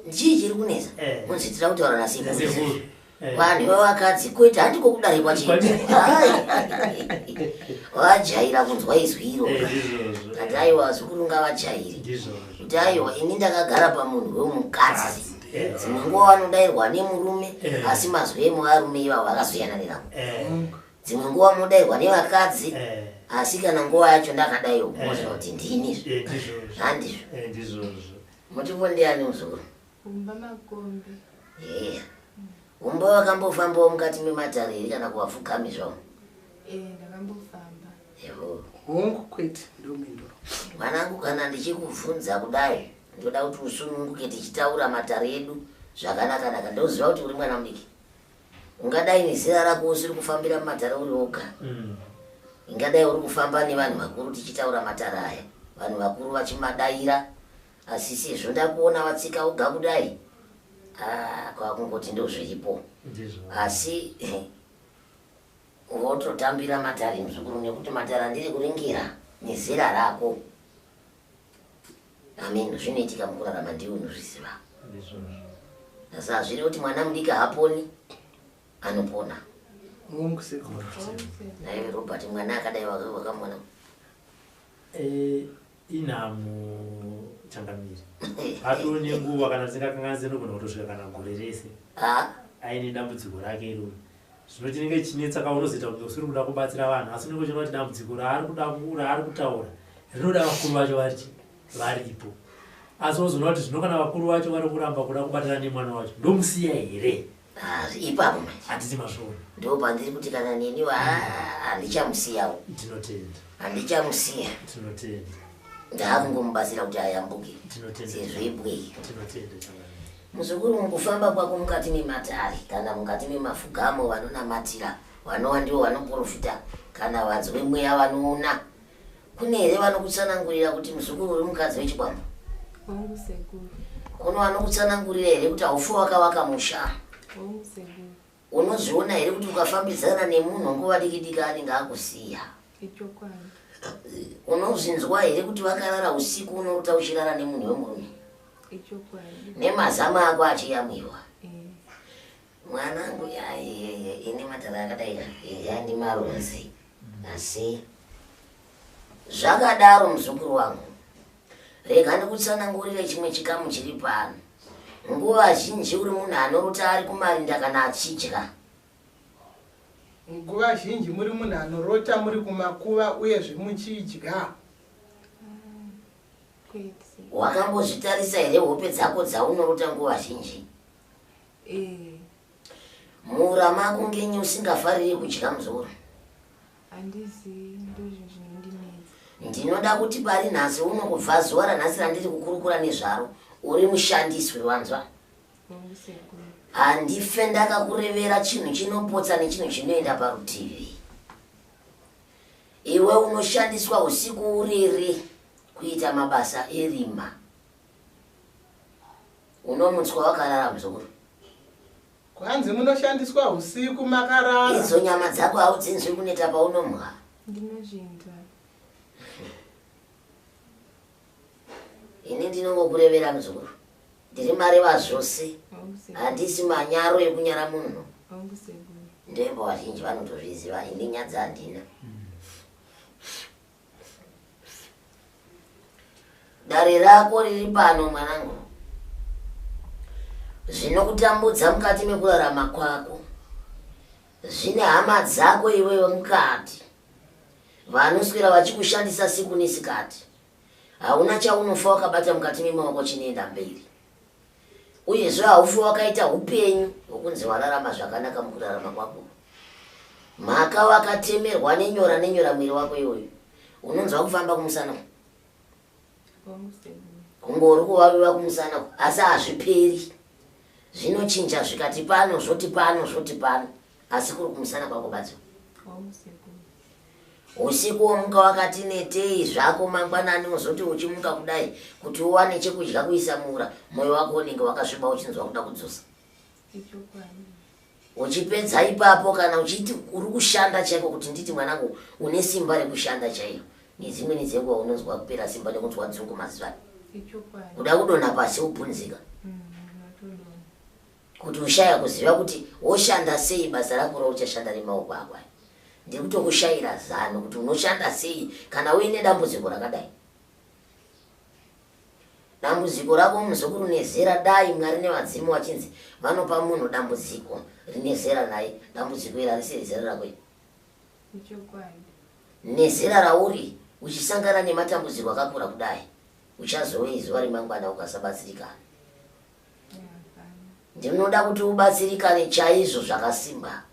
chii chiri kunetsa? Munzi tira kutaura nasekuru. Nasekuru. Vanhu vevakadzi kwete, handiko kudarikwa chii, vajaira kunzwa izwi iro. Ndizvozvo. Kati aiwa, vazukuru ngavajaire Ndizvozvo. kuti aiwa, ini ndakagara pamunhu wemukadzi. Dzimwe nguva vanodairwa nemurume, asi mazwi emuvarume ivavo akazoyana nerako. Dzimwe nguva munodairwa nevakadzi, asi kana nguva yacho ndakadaiwo, moziva kuti ndini. Ndizvozvo. Handizvo? Ndizvozvo. Mutipo ndiani muzukuru? Umba Makombe. Eya, umba, wakambofambawo mukati mematare here kana kuvafukami zvavo? Ndakambofamba. Eho. Hongu, kwete, ndomhinduro. Mwanangu, kana ndichikubvunza kudai, ndoda kuti usununguke tichitaura matare edu zvakanaka-naka. Ndoziva kuti uri mwana mudiki, ungadai nezera rako usiri kufambira mumatare uri woga. Ingadai uri kufamba nevanhu vakuru tichitaura matare aya, vanhu vakuru vachimadaira, asi sezvo ndakuona watsika uga kudai, ah, kwakungoti ndozviripo. Ndizvo. Asi wototambira matare muzukuru, nekuti matare andiri kuringira nezera rako, amen, zvinoitika mukurarama, ndiwe unozviziva. Ndizvozvo. Asi hazviri kuti mwana mudiki haaponi, anopona. Hongu sekuru. Naiwe Robert, mwana akadai wakamuona? Inhamo changamire, atoo nenguva kana tisingakanganisi inogona kutosvika kana gore rese aine dambudziko rake iroro. Zvino chinenge chinetsa ka, unozoita kunge usiri kuda kubatsira vanhu, asi unenge uchiona kuti dambudziko raari kuda raari kutaura rinoda vakuru vacho varipo, asi wozoona kuti zvino kana vakuru vacho vari kuramba kuda kubatana nemwana wacho, ndomusiya here? Ah, ipapo manje. Handiti mazviona? Ndo pandiri kuti kana neni handichamusiyawo. Tinotenda. Handichamusiya. Tinotenda. Ndaakungomubatsira kuti ayambuke. Tinotenda. Sezvo ibwei. Tinotenda changamire. Muzukuru, mukufamba kwako mukati mematare kana mukati memafugamo, vanonamatira vanova ndivo vanoprofita kana vanzi vemweya vanoona, kune here vanokutsanangurira kuti muzukuru uri mukadzi wechikwambo? Hongu sekuru. Kuno vanokutsanangurira here kuti haufi wakavaka musha? Hongu sekuru. Unozviona here kuti ukafambidzana nemunhu nguva diki diki anenge akusiya? Ichokwadi. Unozvinzwa here kuti vakarara usiku unorota uchirara nemunhu wemurume? Ichokwadi. Nemazama ako achiyamwiwa? Eh. Mwanangu, ine matara akadai yandimaronzi, asi zvakadaro muzukuru wangu, rega ndikutsanangurire chimwe chikamu chiri pano. Nguva zhinji uri munhu anorota ari kumarinda kana achidya? Nguva zhinji muri munhu anorota muri kumakuva uyezve muchidya? Kwete. Wakambozvitarisa here hope dzako dzaunorota nguva zhinji? Eh. Mura mako ngenyi usingafariri kudya muzukuru? Handizivi, ndozvo zvinondinetsa. Ndinoda kuti pari nhasi uno, kubva zuva ranhasi randiri kukurukura nezvaro, uri mushandiswi, wanzwa? Hongu sekuru. Handife ndakakurevera chinhu chinopotsa nechinhu chinoenda parutivi. Iwe unoshandiswa usiku urere kuita mabasa erima. Unomutswa wakarara muzukuru? Kwanzi munoshandiswa usiku makarara. Idzo nyama dzako haudzinzwi kuneta paunomwa? Ndinozvinzwa. Ini ndinongokurevera muzukuru. Ndiri mareva zvose. Handisi manyaro ekunyara munhu. Ndembo vazhinji vanotozviziva ini nyadzi handina. Dare rako riri pano mwanangu. Zvinokutambudza mukati mekurarama kwako zvine hama dzako iwewe mukati vanoswera vachikushandisa siku nesikati. Hauna chaunofa wakabata mukati memaoko chinoenda mberi. Uyezve haufi wakaita upenyu hwokunzi wararama zvakanaka mukurarama kwako. Mhaka wakatemerwa nenyora nenyora mwiri wako iwoyo. Unonzwa kufamba kumusana kunge uri kuvaviwa kumusana asi hazviperi. Zvinochinja zvikati pano zvoti pano zvoti pano asi kuri kumusana kwako badzo. Usiku womuka wakati netei zvako mangwanani wozoti uchimuka kudai kuti uwane chekudya kuisa muura moyo wako unenge wakasviba uchinzwa kuda kudzosa. Uchipedza ipapo kana uchiti uri kushanda chaiko kuti nditi mwanangu une simba rekushanda chairo nedzimweni dzenguva unonzwa kupera simba nekunzwa dzungu mazuva kuda kudonha pasi wopunzika mm, kuti ushaya kuziva kuti woshanda sei basa rako rauchashanda nemaoko ako aya ndiri kutokushayira zano kuti unoshanda sei kana uine dambudziko rakadai dambudziko rako muzukuru nezera dai mwari nevadzimu vachinzi vanopa munhu dambudziko rine zera naye dambudziko iri harisi rezera rako iri nezera rauri uchisangana nematambudziko akakura kudai uchazovei zuva remangwana ukasabatsirikana Ndinoda kuti ubatsirikane chaizvo zvakasimba.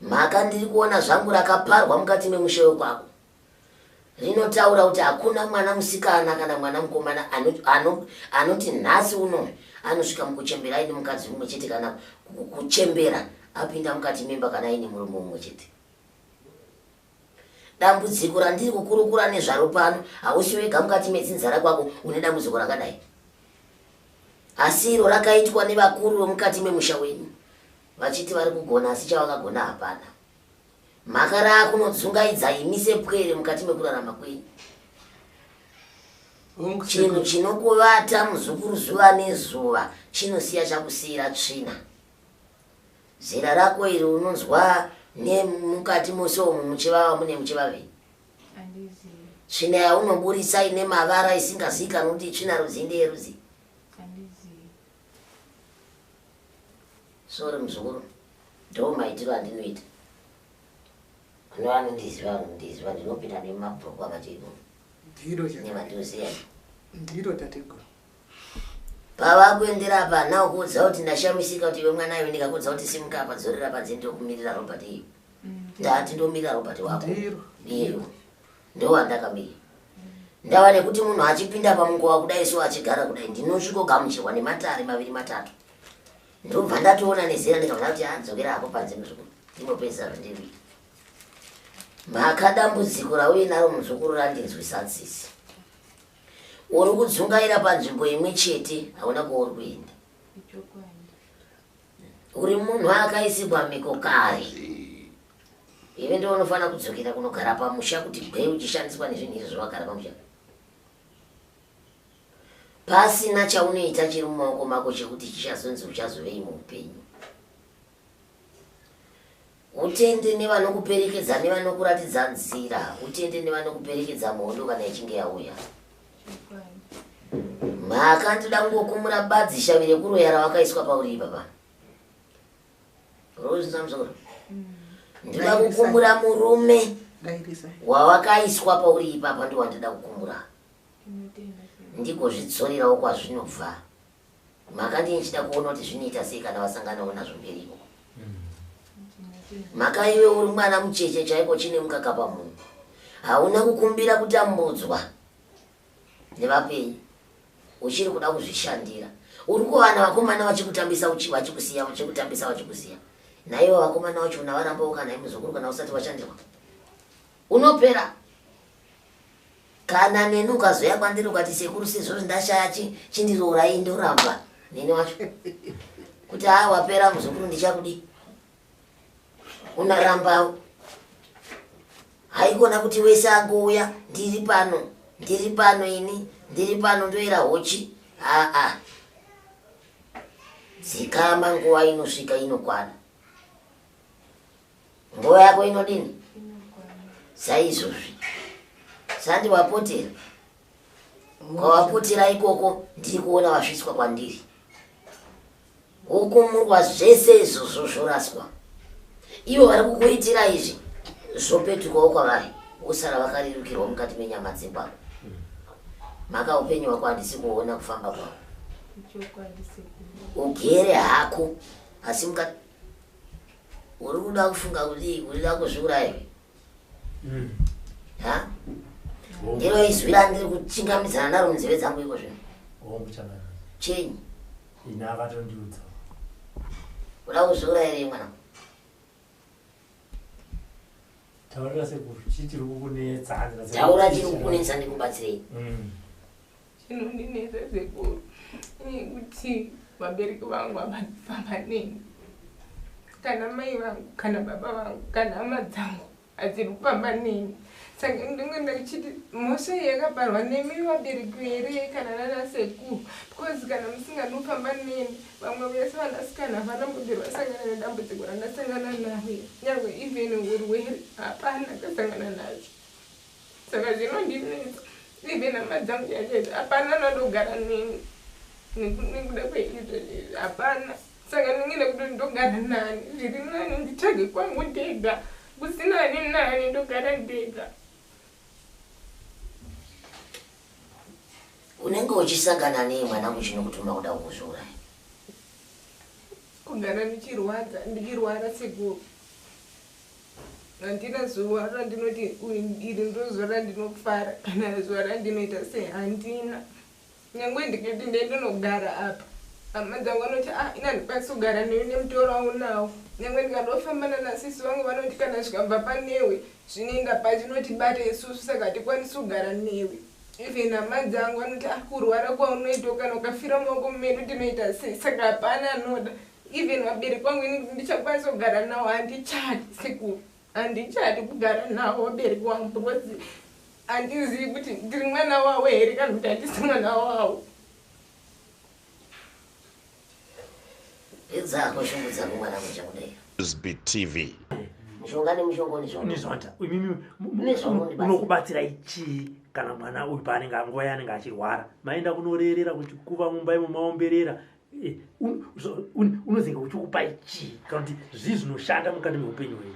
Mhaka ndiri kuona zvangu rakaparwa mukati memushe wekwako. Rinotaura kuti hakuna mwana musikana kana mwana mukomana anoti ano, anoti nhasi uno anosvika mukuchembera aine mukadzi mumwe chete kana kuchembera apinda mukati memba kana aine murume mumwe chete. Dambudziko randiri kukurukura nezvaro pano hausi wega mukati medzinza rakwako une dambudziko rakadai. Asi iro rakaitwa nevakuru vemukati memusha wenyu vachiti vari kugona asi chavakagona hapana. Mhaka raakunodzungaidza imi sepwere mukati mekurarama kwenyu. Chinhu chinokuvata muzukuru zuva nezuva chinosiya chakusiira tsvina. Zera rako iri unonzwa nemukati mose umu muchivava mune muchivavei? Tsvina yaunoburitsa ine mavara isingaziikanwi kuti itsvina rudzii ndeyerudzi. Sorry muzukuru, ndo maitiro andinoita. Kune vanondiziva vanondiziva ndinopinda nemumabhuku akati Ndiro nemandiuziya. Ndiro tateguru. Pavakuendera apa handina kukuudza kuti ndashamisika kuti iwe mwana iwe ndikakuudza kuti simuka apa dzorera panze ndokumirira Robert iyo. Ndati ndomirira Robert wako. Ndiyo. Ndowandakamira. Ndava nekuti munhu achipinda pamukova kudai so achigara kudai ndinosvikogamuchirwa nematare maviri matatu. Ndobva ndatoona nezera ndikabva kuti adzokera ah, apo panze muzukuru. Ndinopedzisa zvandiri. Mhaka dambudziko rauinaro muzukuru randinzwisa tsitsi. Uri kudzungaira panzvimbo imwe chete, hauna kwauri kuenda. Uri munhu akaisigwa mhiko kare. Iwe ndiwe unofanira kudzokera kunogara pamusha kuti gwee uchishandiswa nezvinhu izvo zvawagara pamusha. Pasina chaunoita chiri mumaoko mako chekuti chichazonzi uchazovei muupenyu. Utende nevanokuperekedza nevanokuratidza nzira, utende nevanokuperekedza muhondo kana ichinge yauya. Mhaka ndinoda kungokumura badzi shavi rekuroya rawakaiswa pauri ipapa. Rozinza musoro. Ndinoda kukumura murume wawakaiswa pauri ipapa ndowandinoda kukumura. Ndigozvidzorerawo kwazvinobva. Mhaka ndiye ndichida kuona kuti zvinoita sei kana vasanganawo nazvo mberi ikoko. Mhaka iwe uri mwana mucheche chaiko chine mukaka pamunhu. Hauna kukumbira kutambudzwa nevapenyu. Uchiri kuda kuzvishandira. Uri kuwana vakomana vachikutambisa vachikusiya vachikutambisa vachikusiya. Naivo vakomana vacho unavaramba kana muzukuru kana usati washandirwa. Unopera. Kana neni ukazouya kwandiri ukati sekuru sezvo ndashaya chindiroorai ndoramba neni wacho. Kuti haa wapera muzukuru ndichakudii? Unarambawo. Haikona kuti wese angouya ndiri pano, ndiri pano ini, ndiri pano ndoera hochi. Aa. Dzikama nguva inosvika inokwana. Nguva yako inodini? Saizvozvi. Sandi wapotera. Kwawapotera ikoko ndiri kuona vasvitswa kwandiri. Wokumurwa zvese izvozvo zvoraswa. Ivo vari kukuitira izvi zvopetukawo kwavari wosara vakarerukirwa mukati menyama dzekwako. Maka upenyu hwako handisi kuona kufamba kwako. Ugere hako asi mukati uri kuda kufunga kudii urida kuzviuraya mm. ha ndiro izwi randiri kuchingamidzana naro munzeve dzangu iko zvino chenyi ini akatondiudza uda kuzviuraya rei mwana taurira sekuru chii chiri kukunetsa taura chiri kukunetsa ndikubatsirei mm. Chinondinetsa sekuru kuti vabereki vangu havafamba neni kana mai vangu kana baba vangu kana hama dzangu hadziri kufamba neni saka ndinge ndichiti mhosva iyi yakaparwa nemi vabereki here kana nana sekuru because kana musingadi kufamba neni vamwe vese vanasikana havana mbobvira vasangana nedambudziko randasangana naro nyangwe even urwere hapana akasangana nazvo saka zvinondinetsa even hama dzangu chachaizvo hapana anodogara neni nekuda kweizvozvi hapana saka ndinge kuti ndogara nani zviri nani nditsvage kwangu ndega kusina ani nani ndogara ndega unenge uchisangana nei mwanangu chinokutuma kuda kukuzviuraya kugara ndichirwadza ndichirwara sekuru Handina zuva randinoti iri ndo zuva randinofara kana zuva randinoita sei handina. Nyangwe ndikati ndendinogara apa hama dzangu vanoti ah ini handikwanisi kugara newe nemutoro waunawo. Nyangwe ndikadofamba nanasisi vangu vanoti kana zvikabva panewe zvinoenda pachinotibata isusu saka hatikwanisi kugara newe. Even hama dzangu vanoti ah kurwara kwaunoita kana ukafira mumaoko medu tinoita sei saka hapana anoda. Even vabereki vangu ini kuti ndichakwanisa kugara nawo handichadi sekuru handichadi kugara nawo vabereki vangu because handizivi kuti ndiri mwana wavo here kana kuti handisi mwana wavo. Dzako shungu dzako mwana muchakudai. SBTV. Mishonga nemishonga unizvonda. Unizvonda. Imimi unokubatsirai chii kana mwana uyu paanenge nguva yaanenge achirwara maenda kunorerera kuchikuva mumba imo maomberera Eh, unozenge uchikupai chii kana kuti zvii zvinoshanda mukati meupenyu hwenyu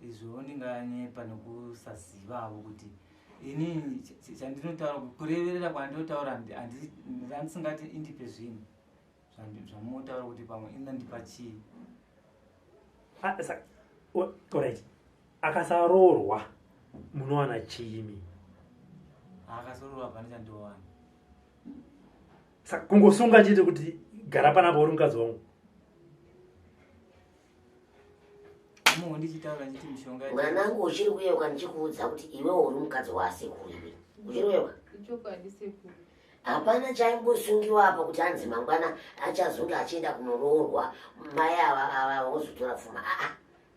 izvo ndinganyepa nekusazivawo kuti ini chandinotaura kureverera kwandinotaura ndandisingati indipe zvinhu zvamunotaura kuti pamwe inandipa chii ah, orit akasaroorwa munowana chiimi akasaroorwa hapana chandowana saka kungosunga chete kuti gara panapa uri mukadzi wangu mwanangu uchiri kuyeuka ndichikuudza kuti iwe uri mukadzi waasekuru iwe uchiri kuyeuka hapana chaimbosungiwa apa kuti anzi mangwana achazonge achienda kunoroorwa mai ava ava vozotora pfuma aa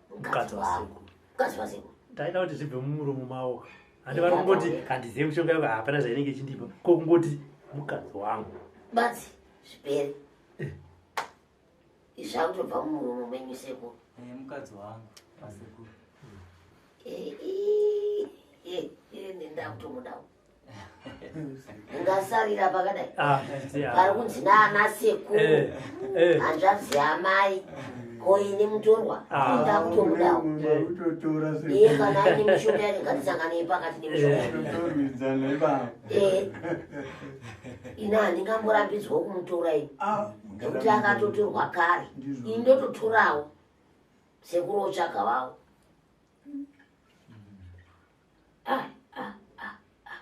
mukadzi wangu mukadzi wasekuru ndaida kuti zvibve mumuromo mavo handi vari kungoti handizive mishonga yako hapana zvainenge ichindipa ko kungoti mukadzi wangu badzi zvipere eh. zvakutobva mumuromo menyu sekuru eh, mukadzi wangu asekuru eh, ndakutomudawo ungasarira pakadai ah, pari kunzi naana sekuru eh, eh. hanzvadzi yamai ko ini mutorwa ah. ndakutomudawo iye kana aine mishonga yake ngatisanganei pakati nemishonga eh. ini handingamborambidzwa kumutora ini ah, nekuti akatotorwa kare ini ndototorawo sekuru otsvaga vavo Ah, ah, ah, ah,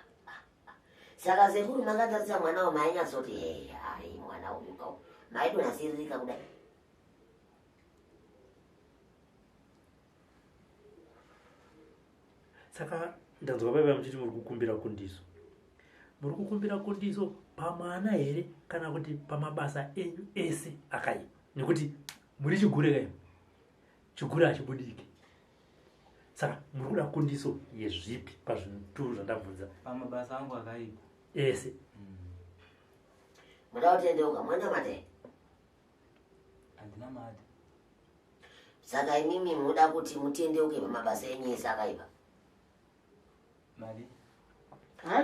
ah. Saka sekuru makatarisa mwana wa mainyatsoti hey, hai mwana uyu kau maidonasiririka kudai. Saka ndanzwa baba muchiti muri kukumbira kundiso. Muri kukumbira kundiso pamwana here kana kuti pamabasa enyu ese akaipa? Nekuti muri chigure kaimi, chigure hachibudiki. Saka muri kuda kundiso yezvipi pazvinhu tu zvandabvunza? Pamabasa angu akaipa ese. Muda kutendeuka mwana mate? Handina mate. Saka imimi muda kuti mutendeuke pamabasa enyu ese akaipa? Mari.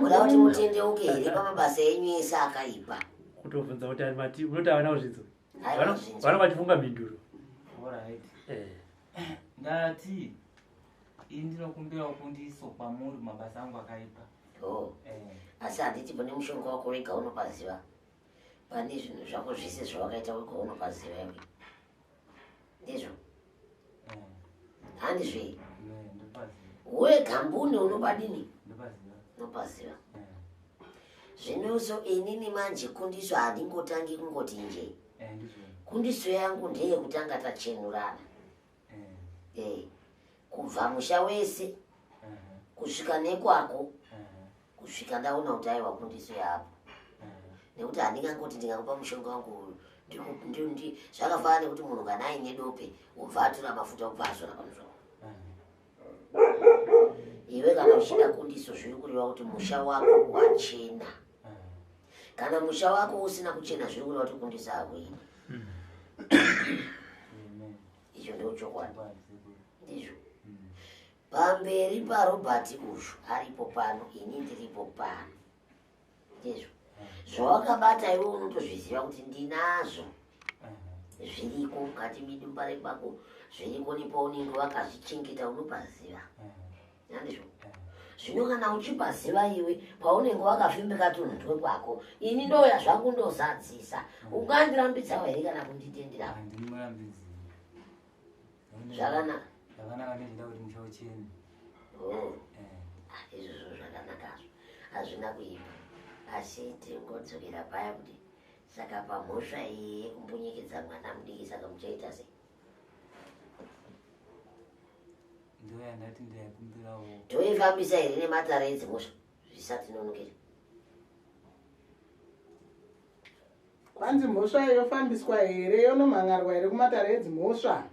Muda kuti mutendeuke here pamabasa enyu ese akaipa? Kutobvunza kuti ari mati unoti havana kuzvinzwa. Aiwa, kuzvinzwa. Vana vachifunga mhinduro. Alright. Eh. Ndati ini ndinokumbirawo kundiso kwamuri mabasa angu akaipa. Oh. Asi handiti pane mushonga wako wega unopaziva? Pane zvinhu zvako zvese zvawakaita wega unopaziva iwe. Ndizvo? Handizve? Wega mbune unopadini? Ndopaziva. Unopaziva. Zvinoso inini manje kundiso handingotangi kungoti nje. Ndizvo. Kundiso yangu ndeyekutanga tachenurana. Kubva musha wese kusvika nekwako, kusvika ndaona kuti aiwa, kundiso yapo. Nekuti handingangoti ndingakupa mushonga wangu uyu zvakafanana nekuti munhu kana aine dope ubva atora mafuta ubva azora pamusoro. Iwe kana uchida kundiso, zviri kureva kuti musha wako wachena. Kana musha wako usina kuchena, zviri kureva kuti kundiso hakuidi. Icho ndo chokwadi, ndizvo. Pamberi paRobert uyu aripo pano, ini ndiripo pano, ndizvo. Zvawakabata iwe unotozviziva kuti ndinazvo, zviriko mukati medumba rekwako, zviriko nepaunenge wakazvichengeta, unopaziva, handizvo? Zvino kana uchipaziva iwe paunenge wakafembeka tunhu twekwako, ini ndoya zvangu ndozadzisa, ungandirambidzawo here kana kunditendera? Handimurambidzi. Zvakanaka. Zvakanaka, ndechida kuti musha uchene. Oh. Ah, izvozvo zvakanakazvo, hazvina kuipa. Asi tingodzokera paya kuti saka pamhosva iyi yekumbunyikidza mwana mudiki, saka muchaita sei? Ndoya ndati ndaikumbirawo. Toifambisa here nematare edzimhosva zvisati nonokera? Kwanzi mhosva yofambiswa here, yonomhan'arwa here kumatare edzimhosva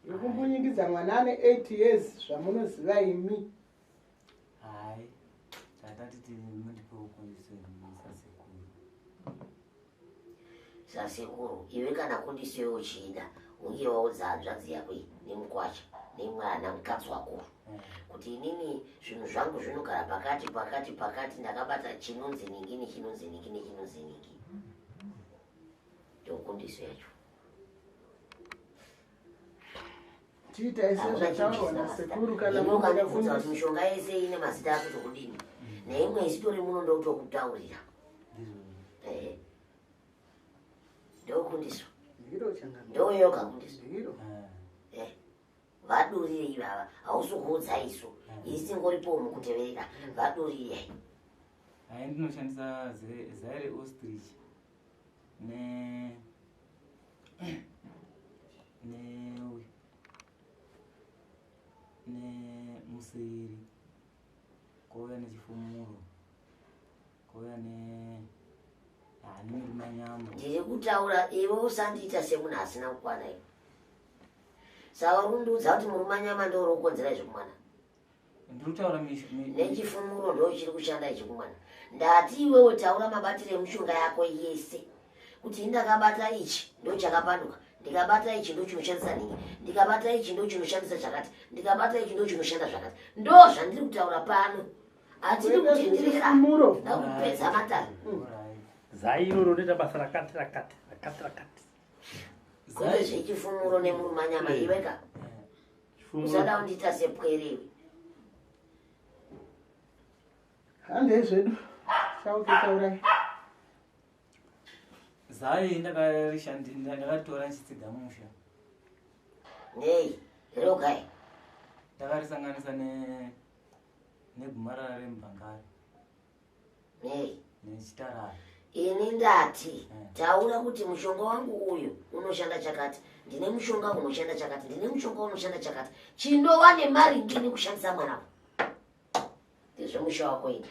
yokumbunyikidza mwana ane 8 years, zvamunoziva imi? Hai, tatati mundipewo kundiso sasekuru. Sasekuru, iwe kana kundiso uchida, hunge waudza hanzvadzi yako iyi nemukwasha nemwana mukadzi wako kuti inini zvinhu zvangu zvinogara pakati pakati pakati, ndakabata chinonzi ningi nechinonzi ningi nechinonzi ningi. Ndokundiso yacho. Chiitai sezvataurwa nasekuru kana Imi ukandibvunza munoda kuti mishonga yese ine mazita akuti kudini, neimwe isitori muno, ndokutokutaurira. Ehe, ndokundiso. Ndiro, changamire. Ndoyoga kundiso. Ndiro. Vadurire ivava, hausi kuudza isu, isi tingoripo mukuteverera. Vadurire. Hai, ndinoshandisa zai reostrich ne nemusiri, kouya nechifumuro, kouya ne nemirumanyambo. Ndiri kutaura, iwe usandiita semunhu asina kukwana iwe. Saka uri kundiudza kuti murumanyama ndo uri kukonzera izvi kumwana? Ndiri kutaura Nechifumuro ndo chiri kushanda ichi kumwana. Ndati iwewe taura mabatiro emishonga yako yese, kuti ndakabata ichi ndo chakapanduka, ndikabata ichi ndo chinoshandisa nhingi, ndikabata ichi ndo chinoshandisa chakati, ndikabata ichi ndo chinoshanda zvakati. Ndo zvandiri kutaura pano, hatidi kutenderera. Chifumuro. Ndakupedza matare. Zai iroro rinoita basa rakati rakati rakati rakati. Kwete zvechifumuro nemurumanyama. Iweka, usada kundiita sepwere iwe. Handei zvedu, chauke, taurai. Zai ndakaritora ndichitsiga musha. Nei rogai? Ndakarisanganisa negumarara remubhangari. Nei? Nechitarara. Ini ndati taura kuti mushonga wangu uyu unoshanda chakati, ndine mushonga unoshanda chakati, ndine mushonga unoshanda chakati, chindova nemaringe nekushandisa mwana ndezvemusha wako ini.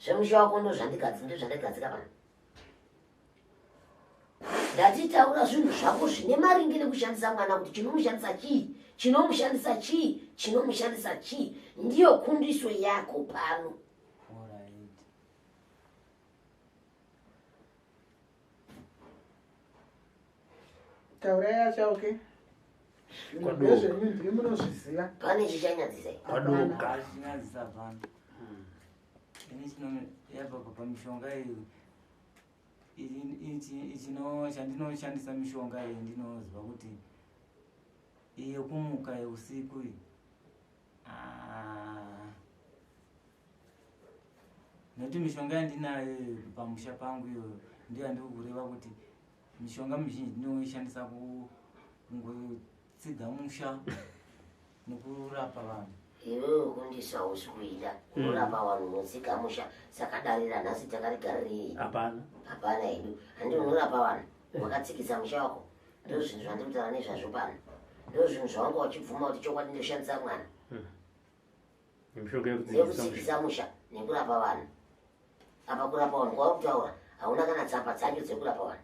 Zvemusha wako ndozvandigadzika pano. Ndati taura zvinhu zvako zvine maringe nekushandisa mwana kuti chinomushandisa chii, chinomushandisa chii, chinomushandisa chii. Ndiyo kundiso yako pano. Taurai achauke. Ndezvenyu ndimi munozviziva. Pane chichanyadzisa. Kwadoka. Chinyadzisa hapana. Ini chino yabva pamishonga iyi. Ichi chandinoshandisa mishonga iyi ndinoziva kuti iyi yekumuka yeusiku iyi. Nekuti mishonga yandinayo pamusha pangu iyoyo ndiyo yandiri kureva kuti mishonga mizhinji ndinoishandisa kungotsiga musha nekurapa vanhu. Iwewe kundisa hausi kuida unorapa vanhu unotsiga musha, saka dare ranhasi takarigarirei? Hapana. Hapana hedu. Handi unorapa vanhu wakatsikisa musha wako. Ndozvinhu zvandiri kutaura nezvazvo pano. Ndozvinhu zvawanga uchibvuma kuti chokwadi ndoshandisa mwana. Mishonga yekutsikisa Yekutsikisa musha nekurapa vanhu. Apa kurapa vanhu kwauri kutaura hauna kana tsamba dzacho dzekurapa vanhu.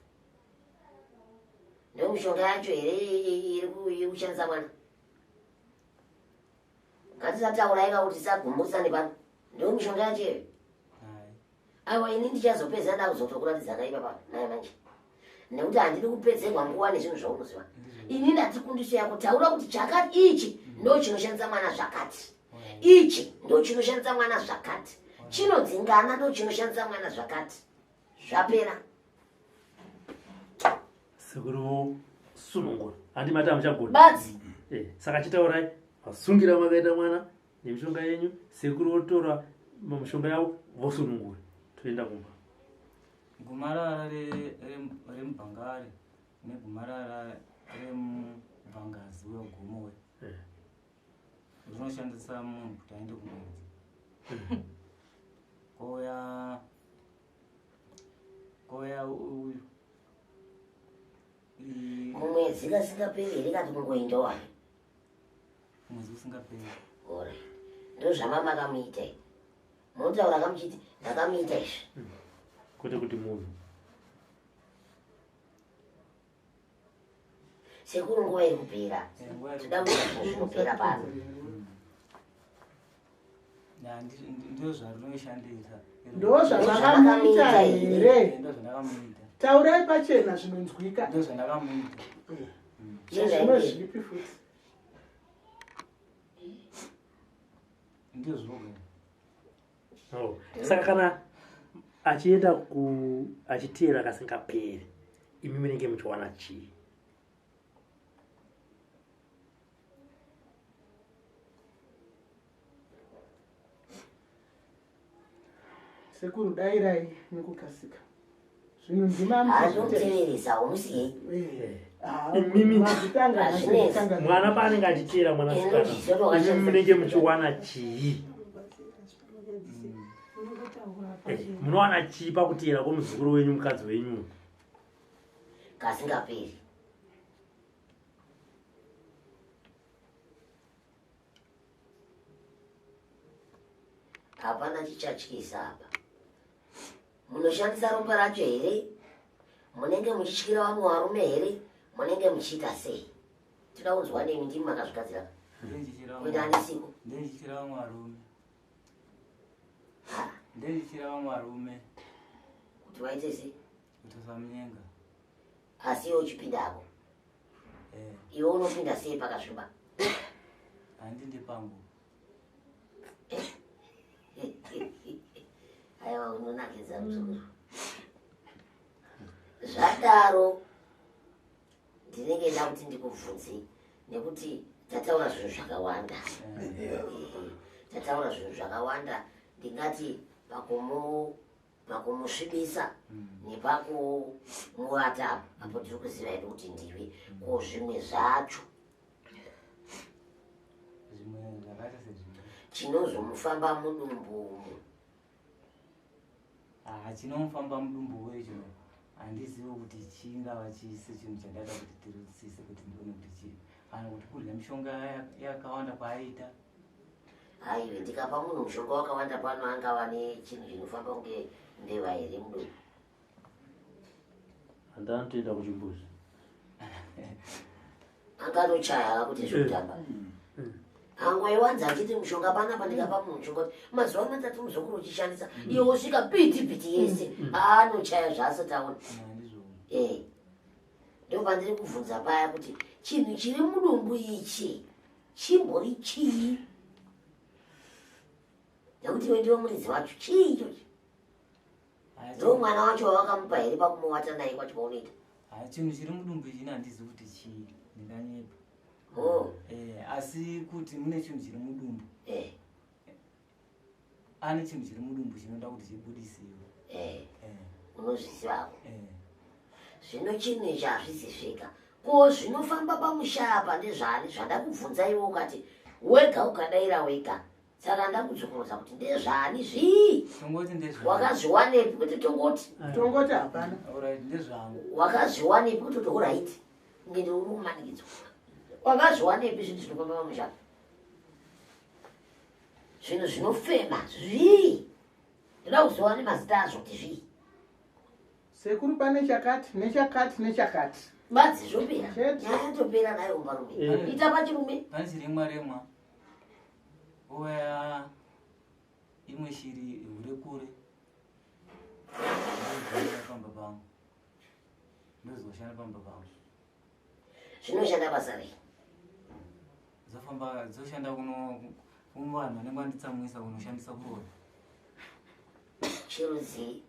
Ndomishonga yacho here iri kushandisa mwana? Ngatisataura ika kuti tisagumburisane pano. Ndomishonga yacho here? Aiwa, ini ndichazopedza ndakuzotokuratidza kaipa pano naye manje. Nekuti handidi kupedzerwa nguva nezvinhu zvaunoziva. Ini ndati kundiso yako taura kuti chakati ichi ndo chinoshandisa mwana zvakati. Ichi ndo chinoshandisa mwana zvakati. Chinodzingana ndo chinoshandisa mwana zvakati. Zvapera. Sekuru sunungura. Handi mati hamuchagona. Badzi. Saka chitaurai masungira makaita mwana nemishonga yenyu, sekuru votora mishonga yavo vosunungura. Toenda kumba. Gumarara remubhangari negumarara remubhangazi wegumo we. Rinoshandisa munhu kuti aende kumwedzi. Kouya uyu. Kumwedzi kasingaperi here kati kungoendawo hake? Mwedzi usingaperi. Ore. Ndozvamamakamuita iyi. Munotaura kamuchiti ndakamuita izvi. Kwete kuti munhu. Sekuru nguva iri kupera. Toda kuita zvinhu zvinopera pano. Ndizvo zvarinoishandisa. Ndozvamakamuita here? Ndozvandakamuita. Taurai pachena zvinonzwika. Ndozvandakamuita. Zvimwe zvipi futi? Ndizvo. Saka kana achienda achiteera kasingaperi, imi munenge muchiwana chii? Sekuru dairai nekukasika. Zvinhu ndima Hazvinoteveresa umusiyei. Imimi Hazvinetsi. mwana paanenge achiteera mwanasikana, imi munenge muchiwana chii? Munowana chii pakuteera kwomuzukuru wenyu mukadzi wenyu? Kasingaperi. Hapana chichatyisa apa. Munoshandisa ropa racho here? Munenge muchityira vamwe varume here? Munenge muchiita sei? Toda kunzwa nemi, ndimi makazvigadzira. Kuita handisiko. Ndendichira vamwe varume. Ndendichira vamwe varume. Kuti vaite sei? Kuti usamunyenga. Asi iwe uchipindako. Iwe unopinda sei pakasviba? Handindi pangu. Aiwa, unonakidza muzukuru. Zvadaro ndinenge nda kuti ndikubvunze nekuti tataura zvinhu zvakawanda. Tataura zvinhu zvakawanda, ndingati pakumusvibisa nepakumuvata apo, apo tiri kuziva hedu kuti ndiwe. Ko zvimwe zvacho? Zvimwe zvakaita sezvimwe. Chinozomufamba mudumbu umu. Chinomufamba mudumbu wecho handizivi kuti chingava chise chinhu chandaita kuti tirusise kuti ndione kuti chii, kana kuti kudya mishonga yakawanda kwaaita. Aiwe, ndikapa munhu mushonga wakawanda pano angava nechinhu chinofamba kunge mbeva here mudumbu? Handanotoenda kuchimbuzi. Angatochaya kuti zvekutamba. Angoiwanza achiti mushonga panapa ndikapa munhu mushonga kuti mazuva matatu muzukuru uchishandisa iye wosvika piti piti yese anochaya zvaasati aona. Eh. Ndopandiri kubvunza paya kuti chinhu chiri mudumbu ichi chimbori chii? Nekuti iwe ndiwe muridzi wacho chii ichochi? Ndo mwana wacho wawakamupa here pakumuwata naye kwacho kwaunoita? Ha, chinhu chiri mudumbu ichi ini handizivi kuti chii, ndinganyepa. Oh. Eh, asi kuti mune chinhu chiri mudumbu. Eh. Ane chinhu chiri mudumbu chinoda kuti chibudisiwe. Eh. Eh. Unozvizivako. Eh. Zvino chinhu ichi hazvisi zvega. Ko zvinofamba pamusha apa ndezvani zvandakubvunza iwe ukati wega ukadaira wega. Saka ndakudzokorodza kuti ndezvani zvii? Tongoti ndezvangu. Wakazviwanepi kuti tongoti? Tongoti hapana. Alright, ndezvangu. Wakazviwanepi kuti kuti alright? Kunge ndiwe uri kumanikidzwa. Wakazviwanepi zvinhu zvinofamba pamusha apa? Zvinhu zvinofema zvii? Ndoda kuziva nemazita azvo kuti zvii. Sekuru pane chakati nechakati nechakati. Badzi zvopera. Nyaya yatopera nayo varume. Eh. Ita pachirume. Pane chirimwa remwa. Ouya imwe shiri hure kure. Ndozoshanda pamba pangu. Ndozoshanda pamba pangu. Zvinoshanda basa rei? Dzofamba dzoshanda kuno kuvanhu vanenge vanditsamwisa kunoshandisa kuroya. Chirudzii?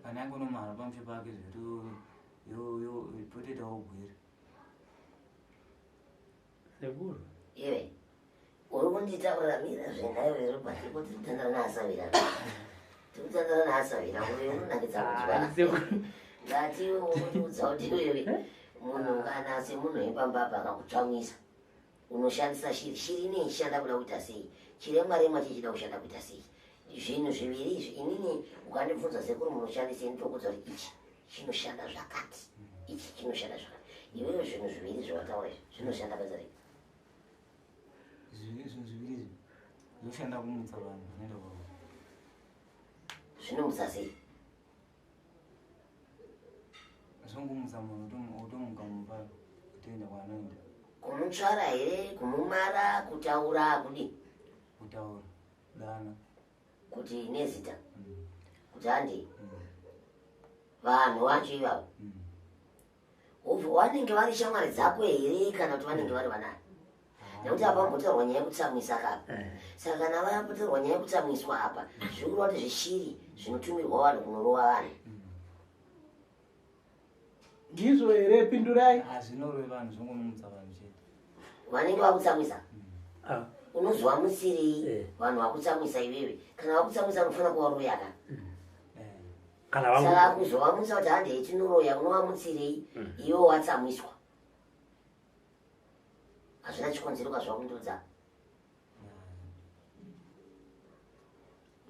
Kana yangu unomhara pamusha pake zveto yo yo potoitawo gwere. Sekuru. Iwe uri kunditaurira mira zvenhaiwe Robert kuti tikutandara naasavira. Tikutandara naasavira uyu unonakidza Ah, kudya. Ndati iwe unondiudza kuti iwewe munhu kana semunhu wepamba apa akakutsvamwisa unoshandisa shiri. Shiri inei ichishanda kuda kuita sei? Chiremwa remwa chichida kushanda kuita sei? Zvinhu zviviri izvi inini ukandibvunza sekuru munoshandisei ndinokuudza kuti ichi chinoshanda zvakati ichi chinoshanda zvakati. Iwewe zvinhu zviviri zvawataura izvi zvinoshanda basa rei? Zvinhu zviviri izvi zvoshanda kumutsa vanhu vanoenda kwavo. Zvinomutsa sei? Zvongomutsa munhu otomuka mumba otoenda kwaanoenda. Kumutsvara here, kumumara, kutaura kudii? Kutaura, dana. Kuti nezita, kuti handei. Vanhu vacho ivavo. Vanenge vari shamwari dzako here kana kuti vanenge vari vanani? Nekuti apa pambotaurwa nyaya yekutsamwisa kapa. Saka kana vambotaurwa nyaya yekutsamwiswa apa, zviri kureva kuti zvishiri zvinotumirwa vanhu kunorova vanhu. Ndizvo here pindurai? Hazvinorove vanhu zvongomutsa vanhu chete. Vanenge vakutsamwisa. Unozovamutsirei vanhu vakutsamwisa iwewe? Kana vakutsamwisa unofanira kuvaroya ka. Kana vangu. Saka kuzovamutsa kuti handei tinoroya unovamutsirei iwe watsamwiswa. Hazvina chikonzero kazvakundiudza.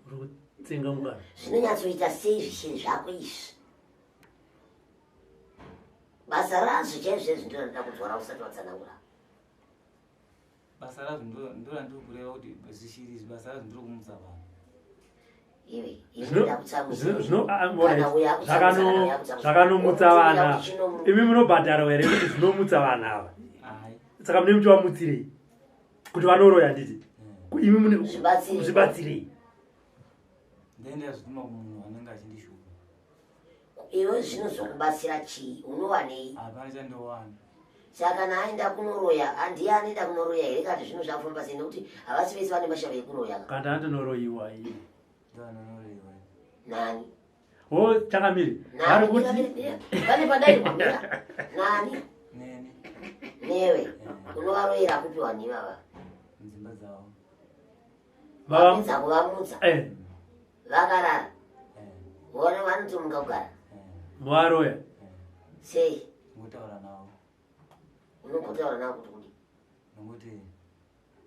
Uri kutsenga mukana. Zvinonyatsoita sei zvishiri zvako izvi? Basa razvo chaizvo chaizvo ndiro randinoda kunzwa rausati watsanangura. Basa razvo ndo randiri kureva kuti zvishiri izvi basa razvo ndiro kumutsa vanhu. Iwe, iwe Zvino- ndakutsamwisa. zvino- zvino- ah, Kana alright. uyo akutsamwisa, kana uyo akutsamwisa. Zvakanomutsa Wokutumira vana. kuti chinomu- Imi munobhadharwa here kuti zvinomutsa vanhu ava? Hai. Saka mune muchivamutsirei kuti vanoroya handiti? Imi mune Zvibatsirei. zvibatsirei. Ndaenda zvituma kumunhu anenge achindishupa. Iwe zvinozokubatsira chii? Unowanei? Hapana chandowana. Saka kana aenda kunoroya, handiye anoenda kunoroya here kana kuti zvinhu zvakufamba sei? Nekuti havasi vese vane mashava ekuroya. Kana andinoroyiwa iye. Ndo anonoroyiwa. Nani? Ho changamire. Vari Nani? kuti Mira, mira. Pane padairwa mira. Nani? Neni. Newe. Unovaroyera kupi vanhu ivava? Mudzimba dzavo. Vapedza kuvamutsa. Eh. Vakarara. Vona vanotomuka kugara. Muvaroya. Sei? Ngotaura navo. Unongotaura navo kuti kudii? Nokuti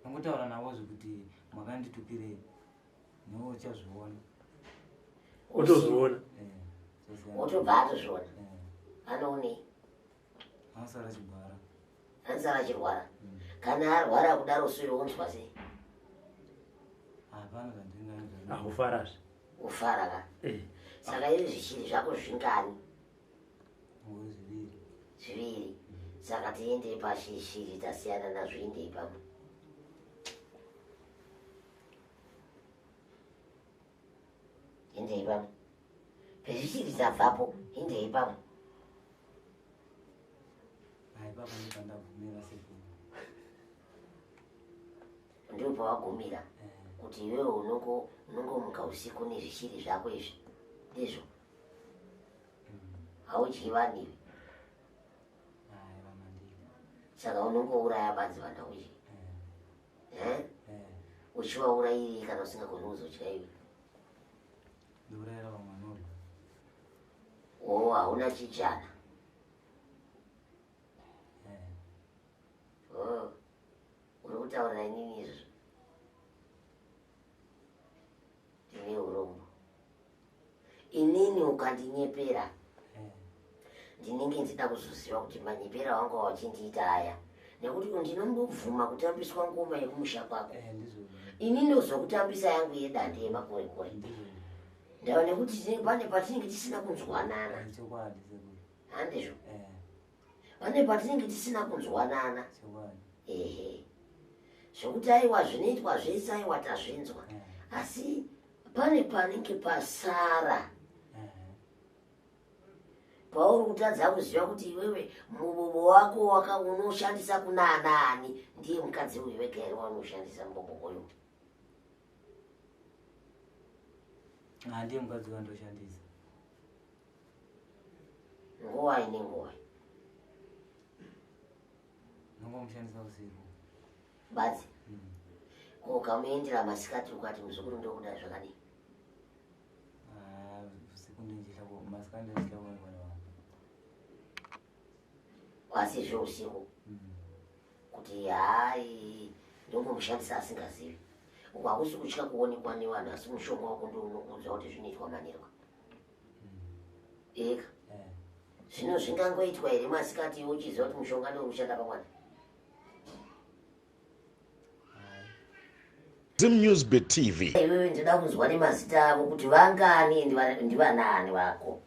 nongotaura navo zvekuti makanditupirei. Newe uchazviona. Otozviona. Otobva atozviona. Anoonei? Anosara achigwara. Anosara achirwara. Kana arwara kudaro so iwe unzwa sei? Hapana zvandinganzwa. Akufarazve. Ufara ka? Eh. Saka izvi zvishiri zvako zvingani? Ngori zviviri. Zviviri. Saka tiende pashishiri tasiyana nazvo inde ipapo. Inde ipapo. Pezvishiri tabvapo inde ipapo. Hai baba ndipandagumira sekuru. Ndipo pawagumira kuti iwewe unongomuka usiku nezvishiri zvako izvi. Ndizvo. Haudyi vanhu iwe. Hai vamandii. Saka unongouraya badzi vanhu haudyi. Eh? Uchivaurayirei kana usingagoni kuzodya iwe? Ndourayira vamwe vanodya. Oh, hauna chijana. Oh, uri kutaurira inini izvo? Ndine urombo. Inini ukandinyepera ndinenge ndida kuzoziva kuti manyepera wanga wachindiita aya, nekuti ndinombobvuma kutambiswa ngoma yekumusha kwako. Ini ndozokutambisa yangu yedande yemakorekore. Ndava nekuti pane patinenge tisina kunzwanana. Chokwadi sekuru. Handizvo? Pane patinenge tisina kunzwanana. Chokwadi. Ehe. Zvokuti aiwa zvinoitwa zvese aiwa tazvinzwa. Asi pane panenge pasara. Pauri kutadza kuziva kuti iwewe mubobo wako unoshandisa kuna anaani, ndiye mukadzi uyu wega here waunoshandisa mubobo uyu? Ah, ndiye mukadzi wandoshandisa. Nguwai nenguwai? Ndongomushandisa usiku. Badzi. Ko ukamuendera masikati ukati muzukuru ndokuda zvakadii? Ah, usiku ndinjihla ko masikati ndinjihla ko ngwana wangu. Asi zveusiku kuti hai ndongomushandisa asingazivi. Uku hakusi kutya kuonekwa nevanhu, asi mushonga wako ndo unokuudza kuti zvinoitwa manherwa. Eka. Zvino zvingangoitwa here masikati iwe uchiziva kuti mushonga ndo unoshanda pamwana? Zim News Bit TV. Iwewe ndinoda kunzwa nemazita ako kuti vangani ndivanaani vako.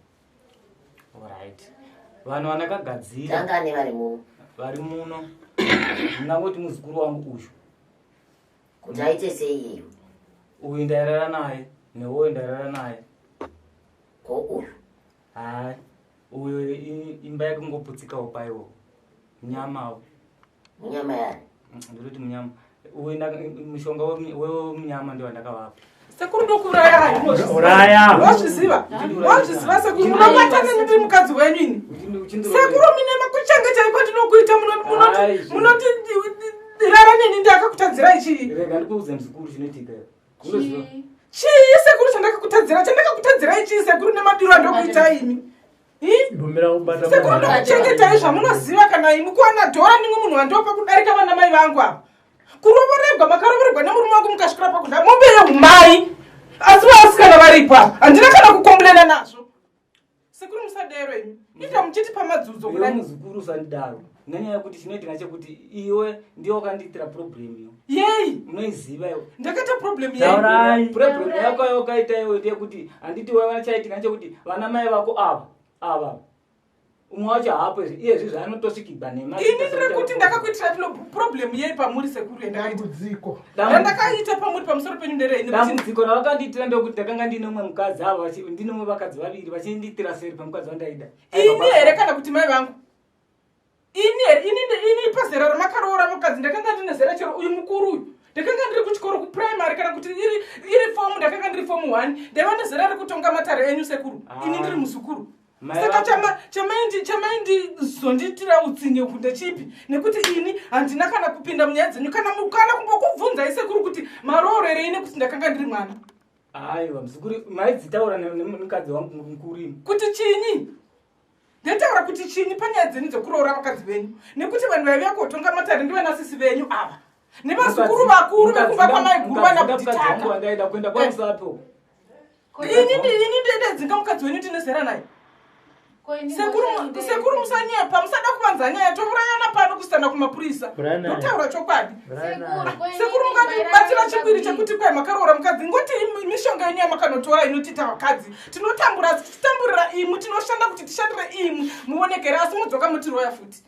Alright. Vanhu vandakagadzira. Vangani vari muno? Vari muno. Ndingangoti muzukuru wangu uyu. Kuti aite sei iyeyo? Uyu ndairara naye, neuyu ndairara naye. Ko uyu? Hai. Uyu imba yake kungoputsikawo paiwo. Munyamawo. Munyama yani? Ndinoti munyama. Uyu mushonga wemunyama ndio wandakavapa. Sekuru ndokuuraya. Uraya. Wazviziva? Wazviziva sekuru, munobatana ndiri mukadzi wenyu ini. Sekuru mine makuchanga chaiko ndinokuita munoti rara neni ndakakutadzirai chii? Rega ndikuudze muzukuru chinoitika. Unoziva? Chii sekuru chandakakutadzira? Chandakakutadzirai chii sekuru nemadiro andokuita imi? Bvumira kubata Sekuru munhu. ndokuchengetai zvamunoziva kana imi kuwana dhora nimwe munhu wandopa kudarika vana mai vangu ava. Kurovoregwa makarovoregwa nemurume wangu mukasvikira pakudya mombe yehumai. Asi vasikana varipo apa handina kana kukomburena nazvo. Sekuru musadero imi. Ita muchiti pamadzudzo Iwe kudai. muzukuru usandidaro. Nenyaya yekuti chinoitika chekuti iwe ndiwe wakandiitira problem iyo. Yei? Unoiziva iwe. Ndakaita problem yei? Taurai. Problem yako yawakaita iwe ndeyekuti handiti waiva chaitika nechekuti vana mai vako ava ava umwe wacho haapo izvi iye izvi zvaanotosvikigwa nema. Ini ndiri kuti ndakakuitira problem yei pamuri sekuru yandakaita. Dambudziko. Randakaita pamuri pamusoro penyu nderei nekuti Dambudziko ravakanditira ndekuti ndakanga ndine umwe mukadzi ava ndine umwe vakadzi vaviri vachindiitira seri pamukadzi wandaida. Ini here kana kuti mai vangu? Ini here ini pazera ramakaroora mukadzi ndakanga ndine zera chero uyu mukuru uyu. Ndakanga ndiri kuchikoro kuprimary kana kuti iri form ndakanga ndiri form 1. Ndaiva nezera rekutonga matare enyu sekuru. Ini ndiri muzukuru. Saka chamaindizondiitira utsinye uku ndechipi? Nekuti ini handina kana kupinda munyaya dzenyu kana kumbokubvunzai sekuru kuti maroorerei nekuti ndakanga ndiri mwana. Aiwa muzukuru maidzitaura nemukadzi wangu mukuru imi. Kuti chinyi? Ndataura kuti chinyi panyaya dzenyu dzekuroora vakadzi venyu? Nekuti vanhu vaiuya kotonga matare ndivana sisi venyu ava. Nevazukuru vakuru vekumba kwamaiguru vana Mukadzi wangu wandaida kuenda kwamusapo. Ini ndedzinga mukadzi wenyu ndine zera naye. Sekuru musanyepa, musada kuvanza nyaya, tourayana pano kusana kana kumapurisa. Brian. Ndotaura chokwadi. Brian. Sekuru mungandibatsira chipiri chekuti kwai makaroora mukadzi ngoti mishonga yenyu yamakanotora inotiita vakadzi. Tinotambura asi tichitamburira imwi tinoshanda kuti tishandire imwi muonekere asi modzoka motiroya futi.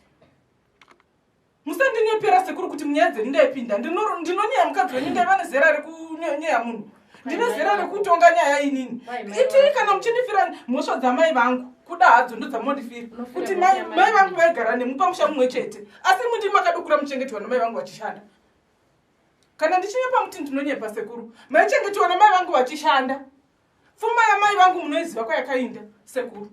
Musandinyepera sekuru kuti munyaya dzenyu ndaipinda. Ndinonyeya mukadzi wenyu ndaiva nezera rekunyeya munhu. Ndine zera rekutonga nyaya inini. Itii kana muchindifira mhosva dzamai vangu kuda hadzo ndodzamondifira kuti mai vangu vaigara nemu pamusha mumwe chete asi imwi ndimi makadokura muchengetwa namai vangu vachishanda. Kana ndichinyepa muti ndinonyepa sekuru. Maichengetwa namai vangu vachishanda. Pfuma yamai vangu munoiziva kwayakainda sekuru.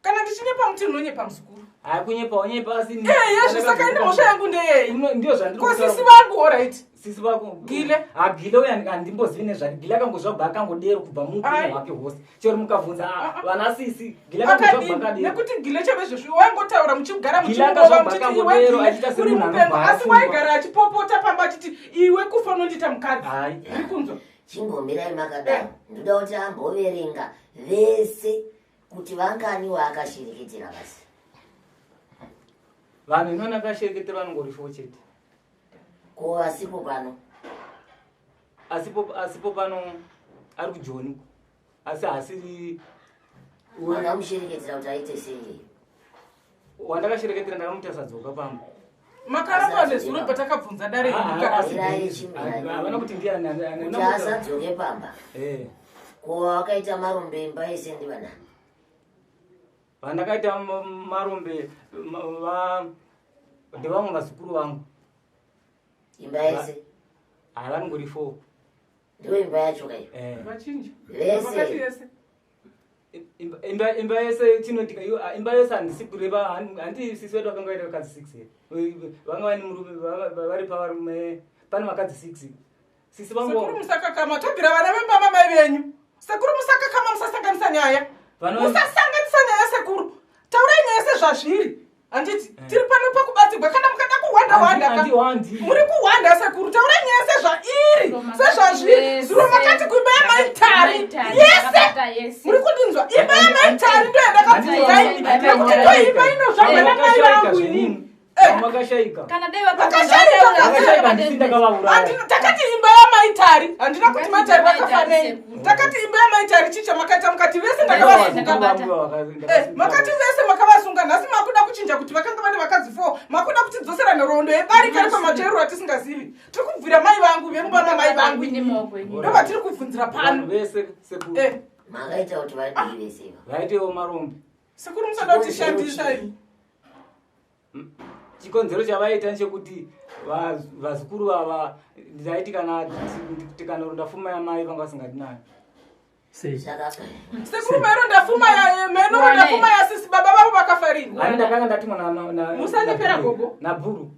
Kana ndichinyepa muti ndinonyepa muzukuru. Hayi kunyepa unyepa asi Eya saka ini mhosva yangu ndeyei? Ndiyo zvandiri Ko sisi vangu alright. Sisi vako Gile. Ha Gile uya handimbozivi nezvake. Gile akangozvabva akangodero kubva muupenyu Ai. hwake hwose. Chero mukabvunza vana sisi Gile akangozvabva Akadini akadero. nekuti Gile chavezvezvi waingotaura muchigara Gile muchingova akazvabva muchiti iwe akangodero Gile achiita uri semunhu mupengo anobva asi afungwa. waigara achipopota pamba achiti iwe kufa unondiita mukadzi. Hai. Uri kunzwa? Chimbomirai makadaro. Ndoda kuti amboverenga vese kuti vangani waakashereketera basi. Vanhu inoona akashereketera vanongori four chete. Ko asipo pano? Asipo pano ari kuJoni. Asi haasiri Wakamushereketera kuti aite sei? Wandakashereketera ndakamuti asadzoka pamba. Makaramba nezuro patakabvunza dare iri. Havana kuti ndiani Kuti asadzoke pamba. Eh. Ko wakaita marombe imba yese ndivanani? Vandakaita marombe ndevamwe vazukuru vangu. Imba yese? Hayi vanongori four. Ndiyo imba yacho kaiyo. Eh. Vachinja. Vese. Vakati yese. Imba yese chinoitika iyo imba yese handisi kureva handi sisi vedu vakanga vaine vakadzi 6 here. Vanga vaine murume vari pavarume pane vakadzi 6. Sisi vangu Sekuru musakakama tobvira vana vemba mamai venyu. Sekuru musakakama musasanganisa nyaya. Musasanganisa nyaya sekuru. Taurai nyaya sezvazviri. Handiti tiri pano pakubatsirwa kana mukada kuhwanda hwanda ka. Muri kuhwanda sekuru taurai nyaya sezvairi. Sezvazviri. Zuro makati kuimba yamaitari. Yese. Muri kundinzwa imba yamaitari ndo yandakabvunza ini. Nekuti ndo imba inozvarwa namai vangu inini. Makashaika. Kana dai Vakashaika Takati imba yamaitari handina kuti maitari vakafa nei. Takati imba yamaitari chii chamakaita mukati vese ndakavasunga. Makati vese makavasunga nhasi makuda kuchinja kuti vakanga vane vakadzi 4 makuda kutidzosera nhoroondo yebarika repamatsverero atisingazivi. Tiri kubvira mai vangu vemumba mamai vangu ndovatiri kubvunzira pano. Vese sekuru. Makaita kuti vadii vese iva? Vaitewo marombe. Sekuru musada kutishandisa imi. Chikonzero chavaita ndechekuti vazukuru vava ndaiti kana tikanoronda fuma yamai vanga vasingadi nayo. Sekuru maironda fuma mainoronda fuma yasisi baba vavo vakafa rini? Ani ndakanga ndatumwa Musanyepera gogo. nabhuru.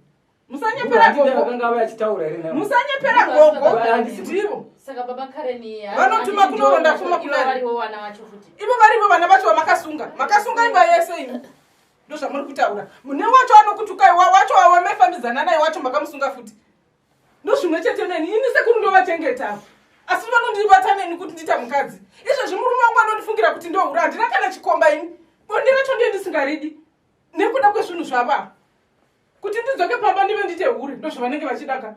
Musanyepera gogo. Vakanga vachitaura here navo? Musanyepera gogo. Ndivo. Saka baba Karen Vanotuma kunoronda fuma kunani? Variwo vana vacho futi. Ivo varivo vana vacho vamakasunga. Makasunga imba yese imi. Ndozvamuri kutaura. Mune wacho anokutukai wacho wamaifambidzana naye wacho makamusunga futi. Ndozvimwe chete neni. Ini sekuru ndovachengeta. Asi vanondibata neni kuti ndiita mukadzi. Izvezvi murume wangu anondifungira kuti ndohura. Handina kana chikomba ini. Bonde racho ndiye ndisingaridi. Nekuda kwezvinhu zvava. Kuti ndidzoke pamba ndive ndiite hure. Ndozvavanenge vachidaka.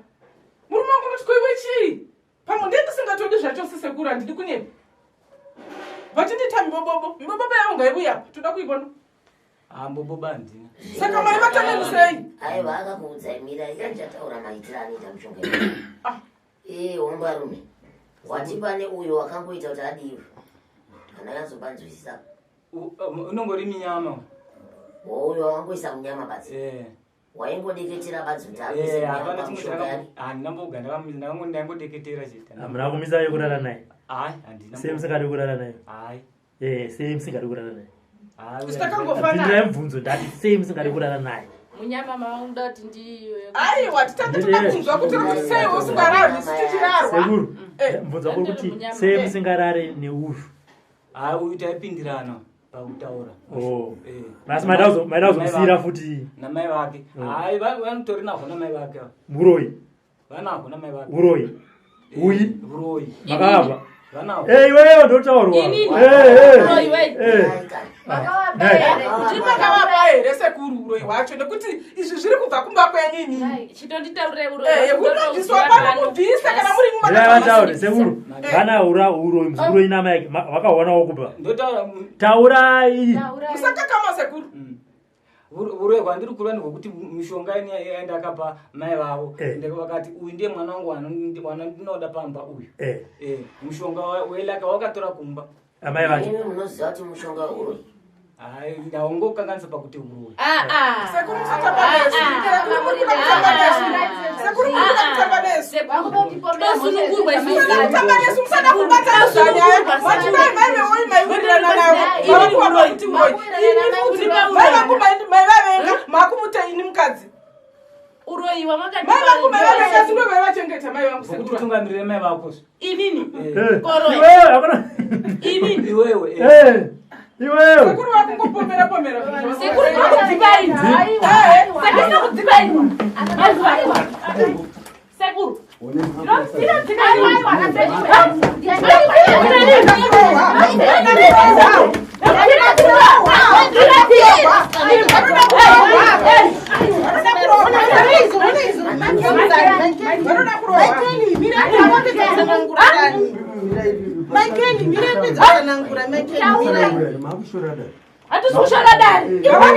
Murume wangu unoti ko iwe chii? Pamwe ndiye ndisingatodi zvachose sekuru handidi kunyepa. Vachindiita mibobobo. Mibobobo yavo ngaiuye apa. Toda kuibona. Mbobobo handina. Saka mai vataneni sei? Aiwa akakuudzai mirai andichataura maitiro anoita mushonga iyoyo. Hombarume. Wati pane uyo wakangoita kuti adiwe. Handakazombanzwisisa. Unongori minyama. Uyo wakangoisa munyama badzi. Waingodeketera badzi kuti akuise munyama pamushonga yani. Handina mboga ndangodeketera chete. Hamuna kumisa yekurara naye. Hayi handina. Sei musingadi kurara naye? Hayi. Sei musingadi kurara naye? Takangofanana. Pindurai mubvunzo ndati sei musingadi kurara naye? Munyama mavanoda kuti ndiyo. Aiwa titange toda kunzwa kuti kuti sei usingararwi isu tichirarwa. Sekuru, mubvunzo wako kuti sei musingarare neuyu? Hayi uyu taipindirana pakutaura. Oh. Asi maida kuzomusiyira futi Namai vake. Hayi vanotori navo namai vake. muroyi. Vanavo namai vake. Uroyi. Uyi. Uroyi. Makabva. Vanavo. Eh iwewe ndotaurwa. Inini. Eh. Uroyi wei. Eh. Ndini makavapa here sekuru uroyi hwacho, nekuti izvi zviri kubva kumba kwenyu inini. Chitonditaurire. Yekunobviswa pano, mubvise kana muri. Ndivataure sekuru, vana ura uroyi muzukuru wenyu namai vakaonawo kuba. Ndotaura. Taurai. Musakakama, sekuru. Uroyi hwandiri kureva ndehwekuti mishonga ini yandakapa mai vavo, vakati uyu ndiye mwana wangu wandinoda pamba uyu. Mushonga welaka wakatora kumba. Amai vacho. Imi munoziva kuti mushonga uroyi? Hai, ndaungokanganisa pakuti uroyi. Sekuru, musatamba nesu. Sekuru, muri kuda kutamba nesu. Sekuru, muri kuda kutamba nesu. Tosunungurwa. Musada kutamba nesu, musada kubatanidza nyaya. Mati mai vaiveoi maiwirirana navo, mavakuva kuti uroyi. Ini futi mai vangu maivavenga, makumuta ini mukadzi. Uroyi. Mai vangu maivavenga, sindo vaivachengeta mai vangu, Vokuti sekuru. utungamirire mai vako. Inini? Iwewe hakuna. Inini? Iwewe. Iwewe. Sekuru vakungopomera pomera. Sekuru, ndinokudzipa ini. Sekuru, ndinokudzipa ini. Aiwa, sekuru, ndinodzika ini. Michael, mira kudzanangura. Michael, Hatisi kushora dare. Nditobudirwe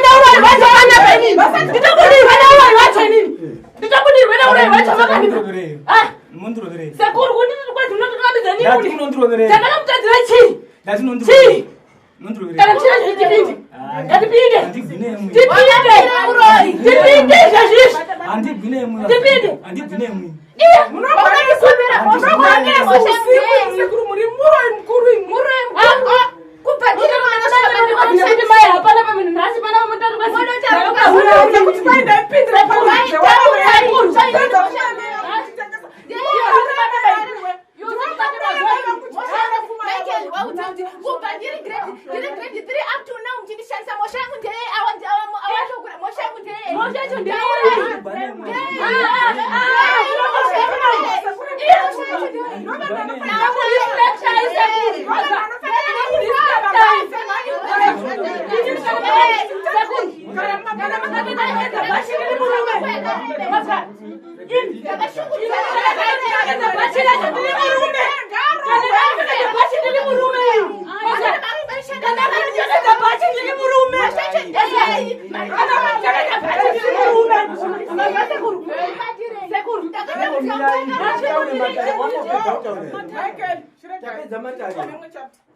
neuroyi hwacho panapa inini. Nditobudirwe neuroyi hwacho inini. Nditobudirwe neuroyi hwacho makanipa. Mundiroverei. Sekuru, kunditi kwazi munonditambidza. Ndati Nini? munondiroverei. Chandakamutadzira chii? Ndati Chii? munondiroverei. Kana muchida zvitipinde, ngatipinde. Handigwine. Tipinde, tipinde izvezvizvi. Handigwine. Tipinde. Handigwine mwi. Sekuru, muri muroyi mukuru imwi. Kuti mai hapana pamunhu nhasi pana. Kuti mai ndaipindira. Kubva ndiri grade 3 up to now muchindishandisa. Mhosva yangu ndeyei? Awatokura, mhosva yangu ndeyei? Mhosva yacho ndeyei?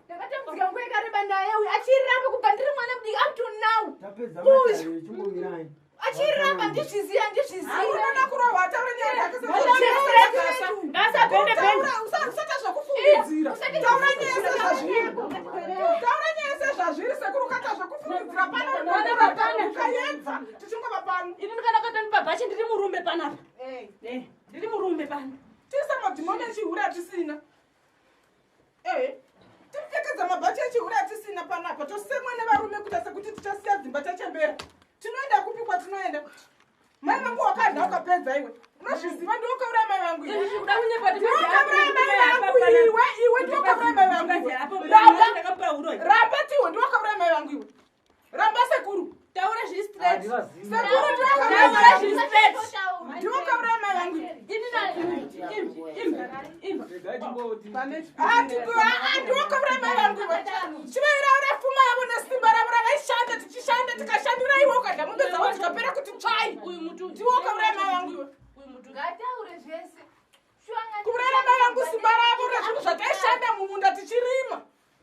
Ndakatambudzika nguva yakareba naye uyu achiramba kubva ndiri mwana mudiki up to now. Achiramba, ndizviziva, ndizviziva. Unoda kurohwa, taura nyaya. Usata zvekufungidzira, taura nyaya sezvazviri, taura nyaya sezvazviri. Sekuru, kata zvekufungidzira pano, ukaedza tichingova pano. Ini ndikanakatanipa bhachi, ndiri murume panapa. Ndiri murume pano. Tiise madhimoni echihure atisina. Tipfekedza mabhachi echihure atisina panapa. Tosemwa nevarume kuita sekuti tichasiya dzimba tachembera. Tinoenda kupi kwatinoenda? Mai vangu wakadya ukapedza iwe, unozviziva. Ndiwokauraya mai vangu iwe. Kuda kunyepa. Ndiwokauraya mai vangu iwe. Iwe ndiwokauraya mai vangu iwe. Ramba, ramba tiwe, ndiwokauraya mai vangu iwe. Ramba, sekuru. Taura zviri straight. Sekuru, ndiwokauraya mai Taura vangu. zviri straight. Ndiwokauraya mai vangu iwe. Ini na Ndiwokauraya mai vangu iwe. Chivairaura pfuma yavo nesimba ravo ravaishanda, tichishanda tikashandira. Iwe ukadya mombe dzavo dzikapera kuti tsvai. Uyu mutu. Ndiwokauraya mai vangu iwe. Uyu mutu. Ngataure zvese. Kuuraya mai vangu, simba ravo rezvinhu zvataishanda mumunda tichirima.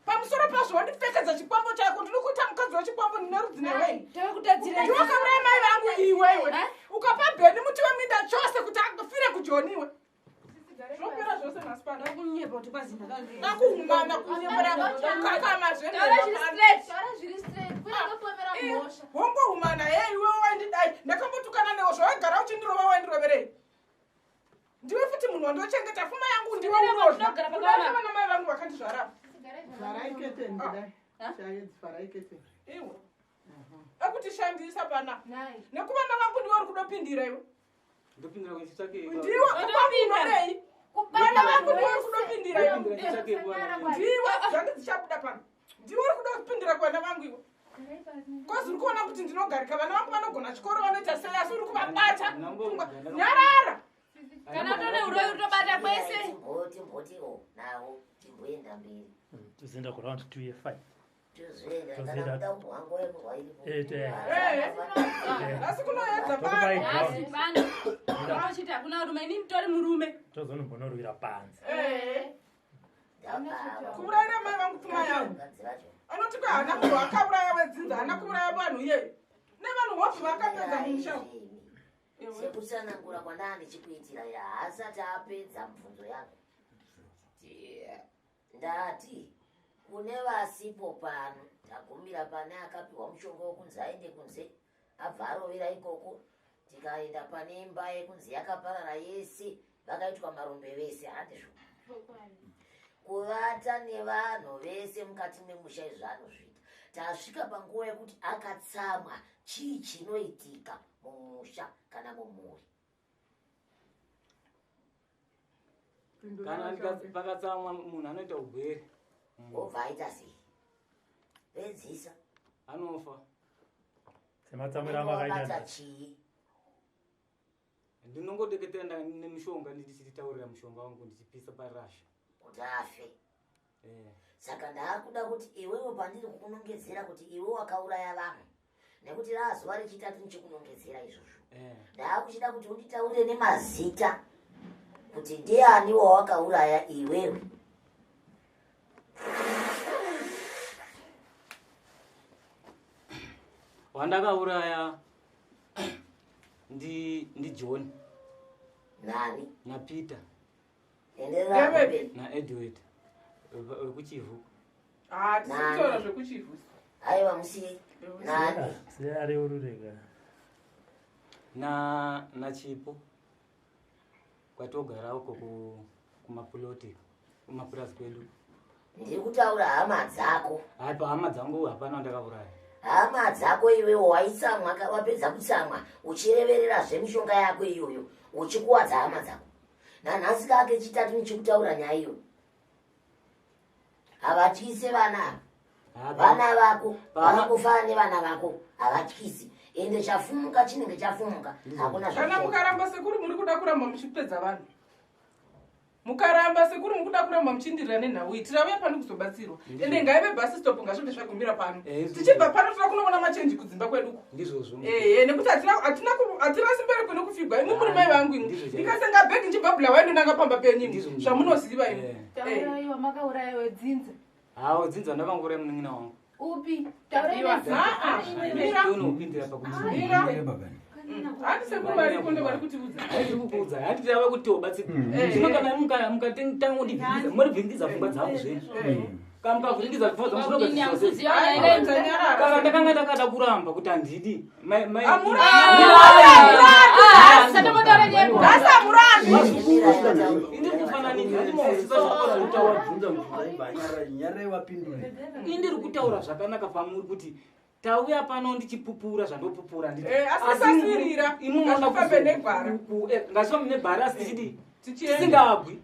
Pamusoro pazvo wandipfekedza chikwambo chako. Ndiri kuita mukadzi wechikwambo, ndine rudzi newei. Takakutadzira. Ndiwakauraya mai vangu iwewe. Ukapa Bheni muti weminda chose kuti afire kujoniwe. Zvinopera zvose nhasi pano. Kunyepa kuti kwazi Akuhumana, kunyepera kukakama. Taura zviri straight. Taura zviri straight, kwete kupomera mhosva. Wongohumana ye iwe, waindidai ndakambotukana newo zvawagara uchindirova. Waindiroverei? Ndiwe futi munhu wandochengeta fuma yangu, ndiwe unodya kudarika vana mai vangu vakandizvara. Vharai keteni kudai. Chaedzi, vharai keteni. Iwe akutishandisa pana nekuvana vangu, ndiwe uri kudopindira iwe. Ndopindira kuchitsvake. Ndiwe kwangu unodei? Vana vangu ndiwe uri kudopindira iwe. Ndiwe zvange dzichabuda pano. Ndiwe uri kuda kupindira kuvana vangu iwe. Kozi uri kuona kuti ndinogarika vana vangu vanogona chikoro vanoita sei asi uri kuvabata. Pfungwa. Nyarara. Kana utone uroyi utobata kwese. Timboti o navo timboenda mberi. Tozoenda kuround 2 ye5. Tozoenda kana kuda kuhwanguva yekurwa iripo. Asi kunoedza pano. Asi pano. Unochiti hakuna varume, ini nditori murume. Tozonombonorwira panze. Kuurayira mai vangu pfuma yavo. Anoti kwa haana munhu akauraya wedzinza, haana kuuraya vanhu iyeyo. Nevanhu hopi vakapedza mumusha. Sekutsanangura kwandaa ndichikuitira ya haasati apedza mubvunzo yako. Ndati kune vasipo pano tagumira pane akapiwa mushonga wekunzi aende kunze abva arovera ikoko tikaenda pane imba yekunzi yakaparara yese vakaitwa marombe vese handizvo kuvata nevanhu vese mukati memusha izvo anozviita tasvika panguva yekuti akatsamwa chii chinoitika mumusha kana mumhuri Kana pakatsamwa munhu anoita ugwere. Obva aita sei? Pedzisa. Anofa. Sematsamwiro amakaita. Chii? Ndinongodeketera nemishonga ndichitaurira mushonga wangu ndichipisa parasha. Kuti afe. Saka ndaakuda kuti iwewe pandiri kukunongedzera kuti iwe wakauraya vanhu nekuti raazuva rechitatu ndichikunongedzera izvozvo. Ndaakuchida kuti unditaure nemazita kuti ndiani wawakauraya iwewe. Wandakauraya ndi ndiJohn. Nani? NaPeter. Enderera mberi. NaEdward wekuChivhu. Ah, tisitaura zvekuChivhu. Aiwa musiye. Nani? Siye areurureka. Na naChipo. Kwatogara uko kumapuloti kumapurazi kwedu. Ndiri kutaura hama dzako. Hapa hama dzangu hapana wandakauraya. Hama dzako iwewe waitsamwa wapedza kutsamwa uchireverera zvemishonga yako iyoyo uchikuwadza hama dzako. Nanhasi kake chitatu ndichikutaura nyaya iyoyo. Havatyise vana ava. Vana vako vanongofanana nevana vako havatyisi. Ende chafumuka chinenge chafumuka hakuna Kana mukaramba sekuru muri kuda kuramba muchipedza vanhu. Mukaramba sekuru mukuda kuramba muchindirira nenhau iyi tirauya pano kuzobatsirwa. Ende ngaive bus stop ngazvibve zvagumira pano. Tichibva pano toda kunoona machenji kudzimba kwedu. Ndizvozvo. Ehe nekuti hatina hatina hatirasi mberi kwene kufigwa. Imwi muri mai vangu imwi. Ndikasenga bhegi ndichibva Bulawayo ndonanga pamba penyu imwi. Zvamunoziva imwi. Tauraiwa makauraya wedzinza. Hawo dzinza ndakangouraya munin'ina wangu. Upi? Mira. Unopindira pakuti. Mira. Handi sekuru variko ndo vari kutiudza. Haidi kukuudza, handi tava kuti ubatsirwe. Zvino kana mukatanga kundivhiringidza, murivhiringidza pfungwa dzangu zvenyu. Kana mukavhiringidza pfungwa dzangu zvinogadzirisa. Kana ndakanga ndakada kuramba kuti handidi. Indiri kutaura zvakanaka pamuri kuti tauya pano ndichipupura zvandopupura Eh, asi tisasirira. Ngazvifambe negwara. ngazvifambe negwara asi tichidi Tichienda. tisingabwi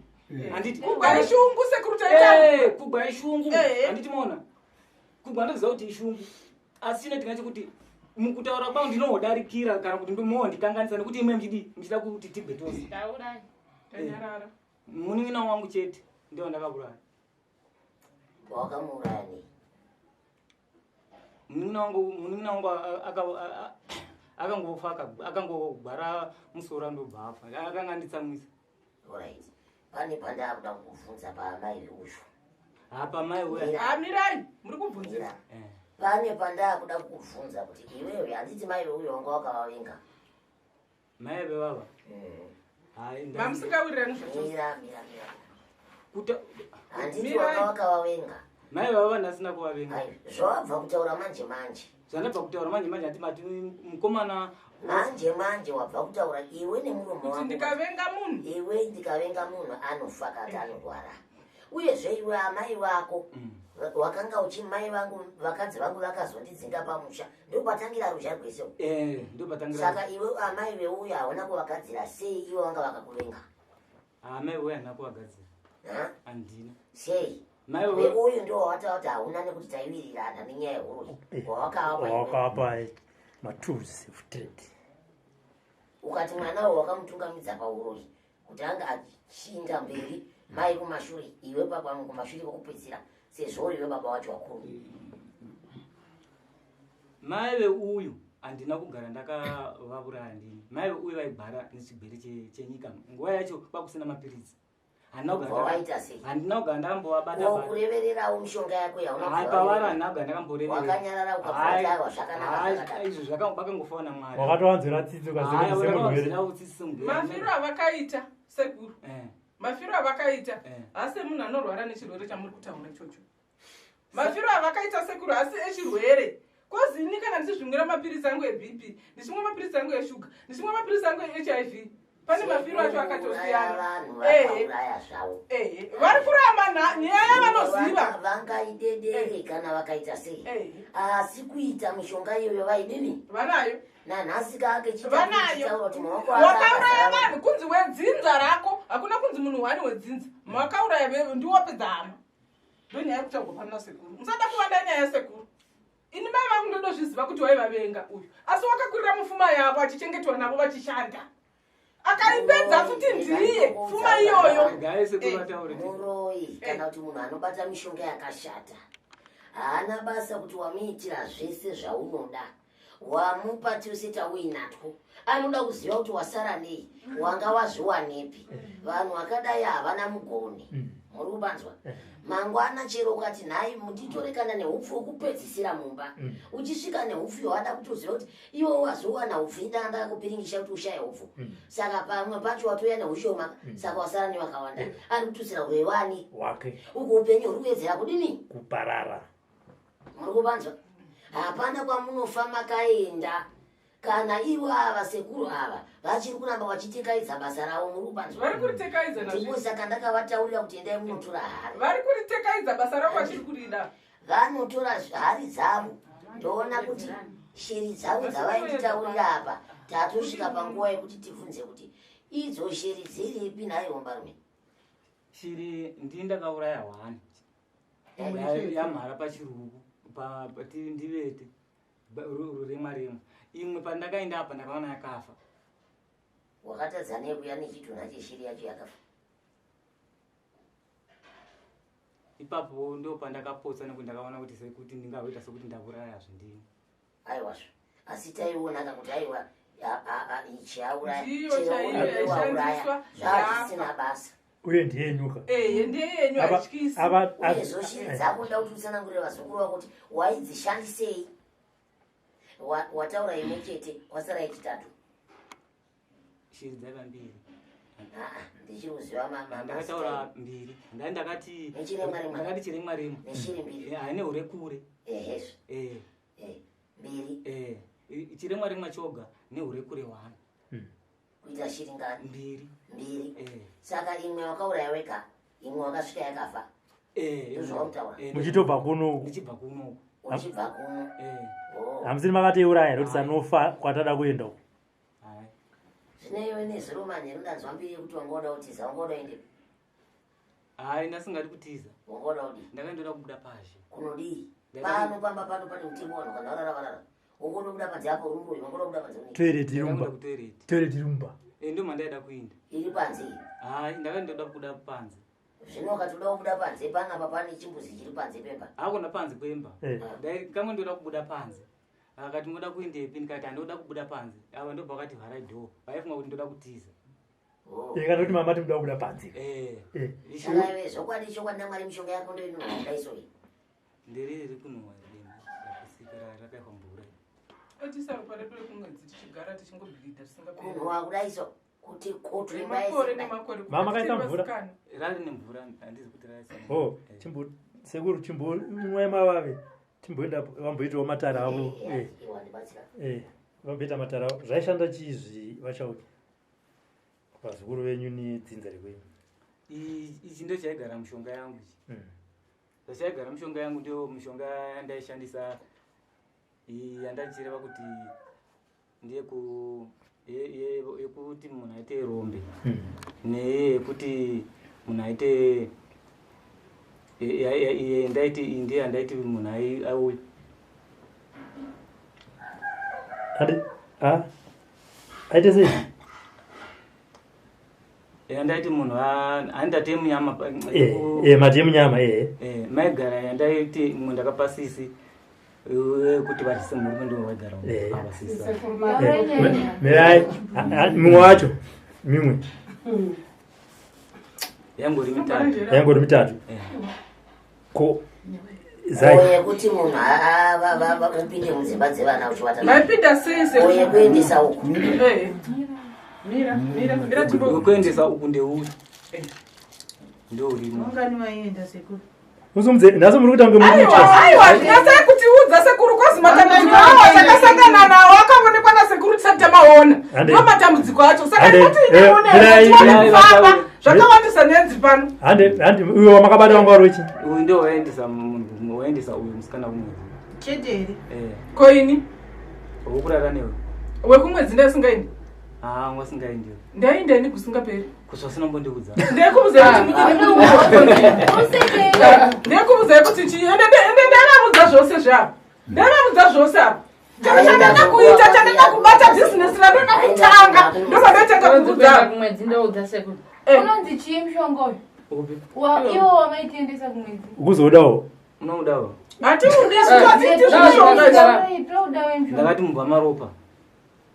handiti Kugwa ishungu sekuru taita. Eh, kugwa ishungu handiti mona kugwa ndoziva kuti ishungu asi chinoitika chekuti mukutaura kwangu ndinohodarikira kana kuti ndimohondikanganisa nekuti imwe muchidi muchida kuti tibve tose. Taurai. Tanyarara. Munin'ina wangu chete ndiwo ndakauraya. Wakamuuraya nei? Munin'ina wangu munin'ina wangu akangofa akangogwara musoro andobva afa akanga anditsamwisa. Alright. Pane pandakuda kukubvunza paamai uyu. Apa mai uya. Ah, mirai, muri kubvunzira. Pane pandakuda kukubvunza kuti iwewe handiti mai uyu wanga wakavavenga. Mai vevava. Hai Mamusingawirirani zvachose. Mira, mira, mira. Kuta Handiti wanga wakavavenga. Mai vava ndasina kuvavenga. Zvawabva kutaura manje manje. Zvandabva kutaura manje manje ati mati mukomana manje manje wabva kutaura iwe nemuromo Kuti wako. ndikavenga munhu. Iwe ndikavenga munhu anofa kana anorwara. Uyezve iwe amai vako wakanga uchi mai vangu vakadzi vangu vakazondidzinga pamusha ndopatangira ruzha rwese uku. Eh, ndopatangira. Saka iwe amai veuyu hauna kuvagadzira sei iwe vanga vakakuvenga. Ah, mai veuyu handina kuvagadzira. Handina. Sei? Mai veuyu Veuyu ndiwo wataura kuti hauna nekuti taiwirirana nenyaya yehuroyi. Wawakavapa iwe. Wakapa matools of trade. Ukati mwana uyu wakamutungamidza pauroyi kuti anga achinda mberi mai kumashure iwe baba kumashure kwekupedzisira sezvo uri iwe baba wacho wakuru. Mai veuyu handina kugara ndakavavuraya ndini. Mai veuyu vaigwara nechigwere chenyika. Nguva yacho kwakusina mapiritsi. Handina kugara Wawaita sei? Handina kugara ndakambovabata Ko kurevererawo mishonga yako yauna Hayi, pavari handina kugara ndakamboreverera. Wakanyarara ukabva Hayi, wati, "Aiwa, zvakanaka, hayi, zvakanaka." Izvo vakangofawo naMwari. Wakatowanzira tsitsi ukazenge Hayi, semurwere. wakatowanzira tsitsi semurwere. Mafiro avakaita sekuru. Mafiro avakaita Eh. haasi emunhu anorwara nechirwere chamuri kutaura ichocho. Mafiro avakaita sekuru haasi echirwere. Kozi ini kana ndichizvimwira mapiritsi angu eBP, ndichimwa mapiritsi angu eshuga, ndichimwa mapiritsi angu eHIV. Pane mafiro acho akatosiyana. Vanhu Ehe. vakauraya zvavo. Ehe. Vari kuramba nyaya yavanoziva. Vangaidedere kana vakaita sei. Asi kuita mishonga iyoyo vaidini? Vanayo. Nanhasi kake Vanayo. kuti maoko ake Wakauraya akazara. vanhu kunzi wedzinza rako, hakuna kunzi munhu wani wedzinza. Makauraya ndiwopedza hama. Ndonyaya yekutaurwa pano nasekuru. Musada kuvanda nyaya yasekuru. Ini mai vangu ndodozviziva kuti waivavenga uyu. Asi wakakurira mufuma yavo achichengetwa navo vachishanda. Akaipedza futi ndiye fuma iyoyo. Muroyi kana kuti munhu anobata mishonga yakashata haana basa kuti wamuitira zvese zvaunoda wamupa tose tauinatwo anoda kuziva kuti wasara nei wanga wazviwanepi vanhu vakadai havana mugoni muri kubanzwa mangwana chero ukati nhai munditore kana neupfu wekupedzisira mumba uchisvika neupfu yowada kutoziva kuti iwe wazowana upfu indanga kupiringisha kuti ushaye upfu saka pamwe pacho watouya neushoma saka wasara nevakawanda ari kututsira urewani Wake uku upenyu huri kuwedzera kudini kuparara. muri kubanzwa hapana kwamunofa makaenda kana ivo ava sekuru ava vachiri kuramba vachitekaidza basa ravo muri kubanzwa Vari kuritekaidza nazvo. ndipo saka ndakavataurira kuti endai munotora hari Vari kuritekaidza basa ravo vachiri kurida. vanotora hari dzavo ndoona kuti shiri dzavo dzavainditaurira apa tatosvika panguva yekuti tibvunze kuti idzo shiri dziripi nhai hombarume Shiri ndini ndakauraya hwani. Yamhara pachiruku ndivete ruremwa remwa. Imwe pandakaenda apa ndakaona yakafa. Wakatadza nei kuya nechitunha cheshiri yacho yakafa? Ipapo ndo pandakapotsa nekuti ndakaona kuti sekuti ndingaita sekuti ndauraya zvindini. Aiwazvo asi taionaka kuti aiwa ichi auraya Ndiyo chero chaiyo uyu wauraya yaishandiswa, zvazvisina basa. Uye ndiye nyuka. Ehe, ndiye yenyu hatyisi. Uyezvo shiri dzako nda kuti utsanangurire vazukuru vako kuti waidzishandisei. Wataura imwe chete wasara yechitatu. Shiri dzaiva mbiri. Ndichiri kuziva Ndakataura mbiri. Ndai ndakati Nechiremwa-remwa. ndakati chiremwa remwa. Neshiri mbiri. Haine hure kure. Ehezvo. Eh. Mbiri. Eh. Chiremwa remwa choga nehure kure hwani. Kuita shiri ngani? Mbiri. Mbiri. Eh. Saka imwe wakauraya wega, imwe wakasvika yakafa. Eh. Ndozvautaura. Muchitobva kuno. Ndichibva kuno. Uchibva kuno. Eh. Hamusiri makatiuraya here kuti sanofa kwatada kuenda uko. Zvino iwe nezuro manheru ndanzwa mbiri yekuti wanga uda kutiza, wanga uda kuendepi? Hayi ndasingadi kutiza. Wanga uda kudii? Ndakaendoda kubuda pazhe. Kunodii? Pano pamba pano pane mutemo wanhu kana varara varara. Wanga uda kubuda panze apo uri muroyi, wanga uda kubuda panze unei? Toilet irumba. Ndakaenda kutoilet. Toilet irumba. Eh, ndo mandaida kuenda. Iri panze iyi. Hayi ndakaendoda kubuda panze. Zvino ukatoda kubuda panze panapa pane chimbuzi chiri panze pemba. Hakuna panze kwemba. Eh. Ndai kamwe ndoda kubuda panze. Akati moda kuendepi ndikati handoda kubuda panze. Ava ndobva vakati vharai door. Vaifunga kuti ndoda kutiza. Ikana kuti mama tinoda kubuda panze. Eh. Eh. Saka iwe zvokwadi chokwadi naMwari mishonga yako ndo inonhuwa kudai so iyi. Nderiri riri kunhuhwa denda rakusika rakaiswa mvura. Otisa ropa redu rekumwedzi tichigara tichingobhilidha tisingaperi. Kunhuwa kudai so kuti kotu imba Nemakore yese. nemakore. Mama kaita mvura. Rari nemvura handizi kuti raisa. Oh, chimbo sekuru chimbo imwe mavave. Timboenda vamboitawo matara avo. Eh. Iwa ndibatsira. Eh, vamboita matara avo. Zvaishanda chizvi vachauki. Vazukuru venyu nedzinza rekwenyu. Ichi ndo chaigara mishonga yangu ichi. Zvachaigara mishonga yangu ndio mishonga yandaishandisa iyi yandachireva kuti Yekuti munhu aite rombe neye yekuti munhu aite ndaiti iyi ndiye yandaiti munhu auye. Aite sei? Yandaiti munhu handitate munyama. Mati yemunyama. Maigara yandaiti imwe ndakapa sisi kuti vadyise murume, ndo waigara ava sisi. Mirai, mumwe wacho, mimwe? Yangori mitatu. Yangori mitatu. Ko zai? Yekuti munhu upinde mudzimba dzevana uchiwata. Maipinda sei? Oye, kuendesa uku. Mira, mira, mira timbo. Wekuendesa uku ndeuyu, ndourimo. Ungani waienda, sekuru? Usumudze nhasi muri kuita kunge muri Aiwa, kuitwa. aiwa, nyasai kutiudza, sekuru, kozi matambudziko awo takasangana nawo akaonekwa nasekuru tisati tamaona. Hande. Ndo matambudziko acho, saka Hande. kuti ineone Mirai, tione mirai. kufamba zvakawandisa nyaya dziri pano. Hande, hande, uyo wamakabata wanga wari wechi? Uyu ndo waendesa munhu, waendesa uyu musikana kumwedzi. Chete here? Koini? Wokurara newe. Wekumwedzi ndaisingaendi. Haa, wasingaendiwe. Ndaenda ini kusingaperi. Kusva mbondiudza. Ndekubuzai kuti chii, ende ndaivaudza zvose zvavo, ndaivaudza zvose apa. Chero chandada kuita, chandada kubata, bhizinesi randoda kutanga, ndobva kuudza. Kumwedzi ndoudza sekuru. Unonzi chii mushonga uyu? Upi? Iwo wamaitiendesa kumwedzi. Ukuzodawo? Unoudawo? Hatiudi, zvatiiti zvimishonga izvi. Toda wemushonga. Ndakati mubva maropa.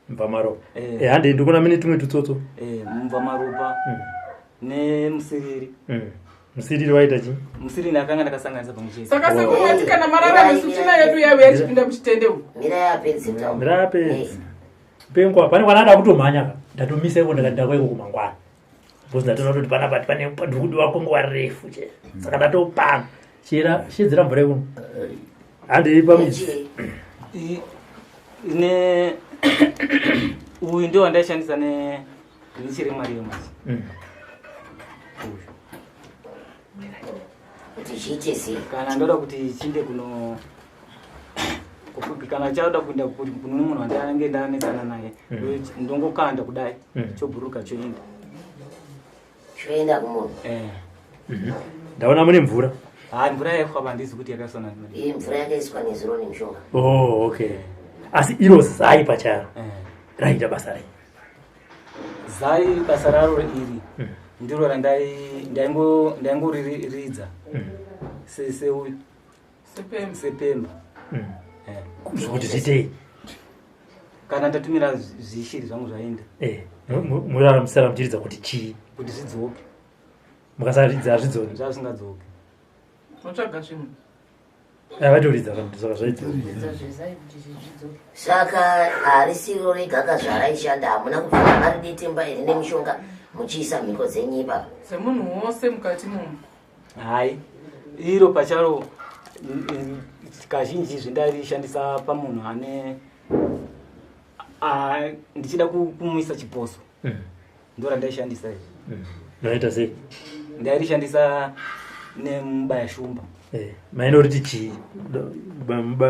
Mubva maropa. Hande, ndikuona mine tumwe tutsotso. Mubva maropa nemusiriri. Musiriri waita chii? Musiriri ndakanga ndakasanganisa pamwe chete. Saka sekuru, mati kana marara nesu, tsvina yedu yaive yachipinda muchitendeu? Mira, yapedzi. Mira, yapedzi. Pengwa pane kwana ada kutomhanya ka, ndatomisa iko, ndakati ndakwaiko kumangwana because ndatoona kuti panapa pane ndiri kudiwa kwenguva refu che, saka ndatopanga. Chera, shedzera mvura ikuno, handei pamidzi. Ne uyu ndio wandaishandisa ne nechirema rema. Uyu. Kuti chiite sei? Kana ndoda kuti chinde kuno kana chauda kuenda kune munhu wandange ndanetsana naye, ndongokanda kudai, chobhuruka choenda. Choenda kumunhu. Ndaona mune mvura. Hai, mvura yaifamba, handizi kuti yakaiswa nani. Iyi mvura yakaiswa nezuro nemushonga. Oh, okay. Asi iro zai pacharo raita basa rei? Zai basa raro iri ndiro randaingoriridza seuyu sepemba. Kuti zviitei? Kana ndatumira zvishiri zvangu zvaenda. Muraramisara muchiridza kuti chii? Kuti zvidzoke. Mukasaridza hazvidzoki? Zvazvisingadzoki. Motsvaga zvinhu. Vatoridza saka zvaidzoka. Saka harisiro rega kazvaraishanda? Hamuna kubvira mari detemba iri nemishonga muchiisa mhiko dzenyu ipapa? Semunhu wose mukati momo. Hai, iro pacharo kazhinji zvendarishandisa pamunhu ane ndichida kumuisa chiposo, ndo randaishandisa izvi. Maita sei? Ndairishandisa nemubaya shumba. Mainoriti chii?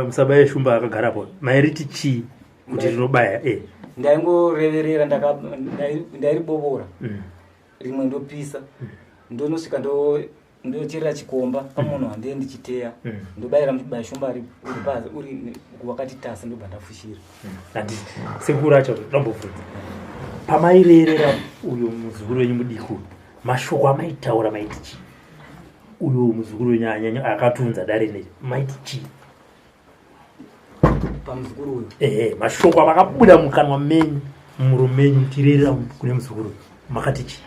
Musabaya shumba akagarapo, mairiti chii kuti rinobaya? Ndaingoreverera, ndairibobora rimwe, ndopisa, ndonosvika ndocherera chikomba pamunhu wandiye ndichiteya, ndobayira mubaya shumba uri pasi, uri wakati tasa, ndobva ndafushira. Handiti sekuru acho ndambobvunza, pamairerera uyo muzukuru wenyu mudiki uyu, mashoko amaitaura maiti chii? Uyo muzukuru wenyu anyanya akatunza dare nei, maiti chii? Pamuzukuru uyu? Ehe, mashoko amakabuda mukanwa menyu, mumuromo menyu, muchirerera kune muzukuru uyu, makati chii?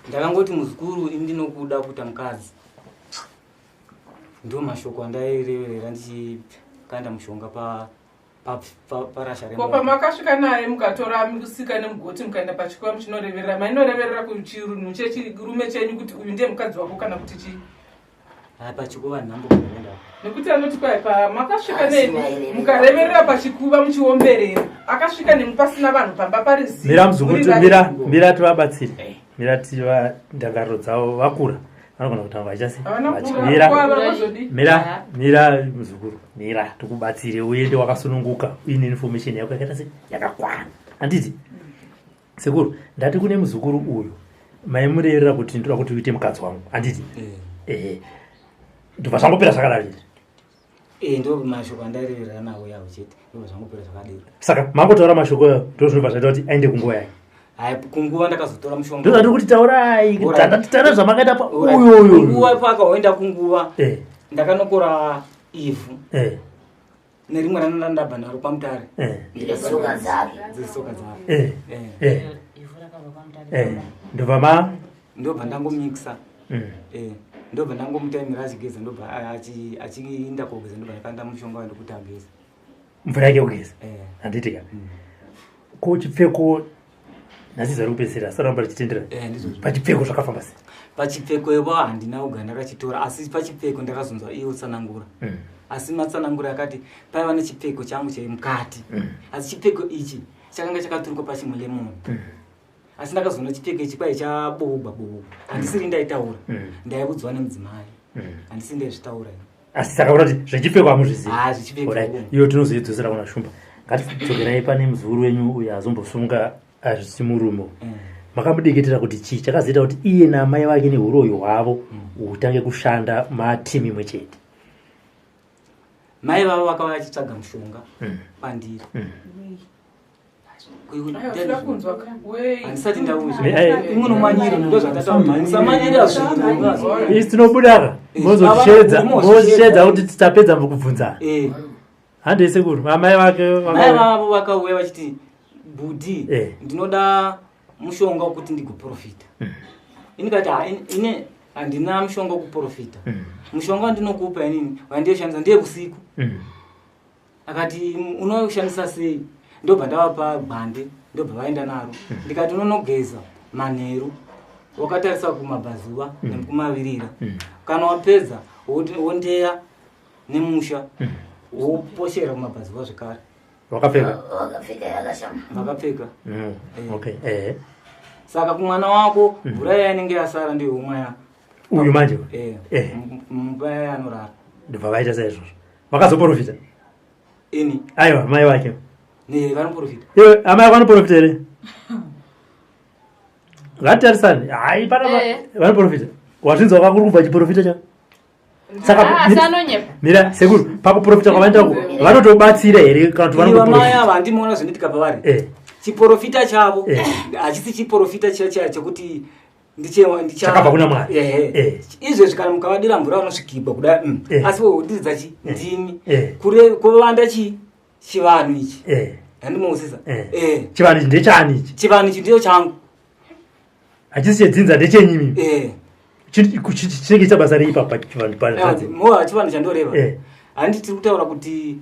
Ndakangoti, "Muzukuru, ini ndinokuda kuita mukadzi." Ndo mashoko andaireverera ndichikanda mushonga parasha Ko remoto. pamakasvika naye, mukatora musika nemugoti, mukaenda pachikuva muchinoreverera, mainoreverera kuchirunhu chechirume chenyu kuti uyu ndiye mukadzi wako, kana kuti chii? Hai, pachikuva nhamboenda. Nekuti anoti kwai pamakasvika Asi neni maireverera. mukareverera pachikuva muchiomberera, akasvika nemi pasina vanhu pamba, pari zii, Mira muzukuru. muri Mira, mira tivabatsire, mira tiva ndangariro dzavo vakura. Vanogona kutamba vachasi Havana kura, mira kuvava vozodii? mira mira muzukuru mira tikubatsire uende wakasununguka uine information yako yakaita se yakakwana handiti sekuru ndati kune muzukuru uyu maimurerera kuti ndoda kuti uite mukadzi wangu handiti ehe ndobva zvangopera zvakadaro chete Eh, ndo mashoko andairevera nawo yawo chete ndobva zvangopera zvakadero saka mangotaura mashoko ayo ndo zvinobva zvaita kuti aende kunguva yake hai kunguva ndakazotora mushonga ndozvatiri kuti taurai Alright. tataura zvamakaita pa Alright. uyu uyu Kunguva pakaoenda kunguva Eh. ndakanokora ivhu Eh. nerimwe randanga ndabva naro kwamutare Eh. Ndetsoka dzake. Dzetsoka dzake Eh. Eh. Eh. Eh. Ndobva ma ndobva ndangomixa Mm. Eh, ndobva ndangomutaimira achigeza ndobva achiinda kogeza ndobva ndakanda mushonga wandikuti ageze mvura yake yekugeza Eh. handiti ka ko chipfeko nhasi zari kupedzisira asaramba richitendera Eh, ndizvozvo. pachipfeko zvakafamba sei pachipfeko ivo handina kugara ndakachitora asi pachipfeko ndakazonzwa iye utsanangura Mm. asi matsanangura akati paiva nechipfeko changu chemukati Mm. asi chipfeko ichi chakanga chakaturikwa pachimulemoni Mm. asi ndakazoona chipfeko ichi kwai chaboogwa boogwa handisiri ndaitaura Mm. ndaiudzwa nemudzimai Mm. handisiri ndaizvitaura ini. asi saka kuda kuti zvechipfeko hamuzvizivi Ah, zvechipfeko. Alright, iyo tinozoidzosera kuna shumba ngatidzokerai pane muzukuru wenyu uyo azombosunga azvisi murume Mm. makamudeketera kuti chii chakazoita kuti iye naamai vake neuroyi hwavo hutange kushanda matimu imwe chete mai vavo vakauya vachitsvaga mushonga Mm. kwandiri Mm. Aiwa, kunzwa ka wei handisati ndauza Eh, imwe nomanyire ndozvatataura musamanyirira zvinhu isi tinobudaka mozotichedza mozotichedza kuti tapedza mukubvunzana Eh. handei sekuru amai vake mai vavo vakauya vachiti bhudhi Eh. ndinoda mushonga wekuti ndigoprofita ini kati "Ah, ine handina mushonga wekuprofita mushonga wandinokupa inini wandiyoshandisa ndeyekusiku Mm. akati unoshandisa sei ndobva ndavapa gwande ndobva vaenda naro ndikati unonogeza manheru wakatarisa kumabvazuva nekumavirira kana wapedza wondeya nemusha woposhera kumabvazuva zvekare wakapfeka Wakapfeka yakashama. vakapfeka Mm, okay eh saka kumwana wako mvura iya inenge yasara ndiyo yomwaya uyu manje Eh, Eh. mumba yaya anorara ndobva vaita saizvozvo vakazoprofita ini aiwa mai vake ne vanoprofita iwe amai vako vanoprofita here ngatitarisane hai pana Eh. vanoprofita wazvinzwa kwakuri kubva chiprofita chako saka Ah, asi anonyepa mira sekuru pakuprofita kwavanoita ku vanotobatsira here kana kuti iva mai vanotoprofita ava handimuona zvinoitika pavari Eh. chiprofita chavo Eh. hachisi chiprofita chiya chiya chekuti Chakabva kuna Mwari. Ehe. Eh. izvezvi kana mukavadira mvura vanosvikibwa kudai mm. Eh. asi vohudiridza chi ndimi Eh. Kuvanda chi chivanhu ichi Eh. handimuusisa Eh. Eh. chivanhu ichi ndechani ichi chivanhu ichi ndicho changu hachisi chedzinza ndechenyu Eh. chinenge chiita basa rei papa chivanhu pa moa chivanhu chandoreva Eh. handi tiri kutaura kuti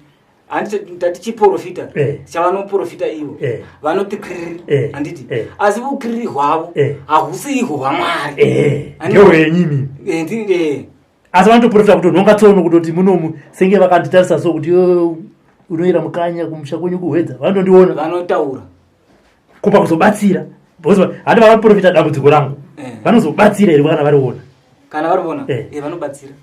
handi tati chiprofita Eh. chavanoprofita ivo Eh. vanoti kiriri Eh. handiti Eh. asi ukiriri hwavo Eh. hahusi ihwo hwamwari Eh, Handi- ndehwenyu imimi Eh, eh. asi vanotoprofita kuti nhonga tsono kutoti munomu senge vakanditarisa so kuti "Oh, unoira mukanya kumusha kwenyu kuhwedza vanondiona vanotaura kupa kuzobatsira because handi vakaprofita dambudziko rangu Eh. vanozobatsira here kana variona kana varivona Eh. Eh, vanobatsira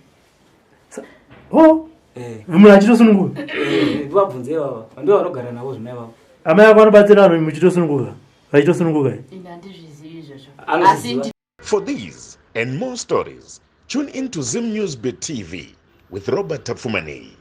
o Eh. munhu achitosununguka Eh, ndivabvunze ivava ndivo vanogara navo zvimai vavo amai ako vanobatsira vanhu muchitosununguka vachitosununguka here ini handizvizivi izvozvo Anozviziva. asi For these and more stories, tune in to Zim News Bit TV with Robert Tafumani.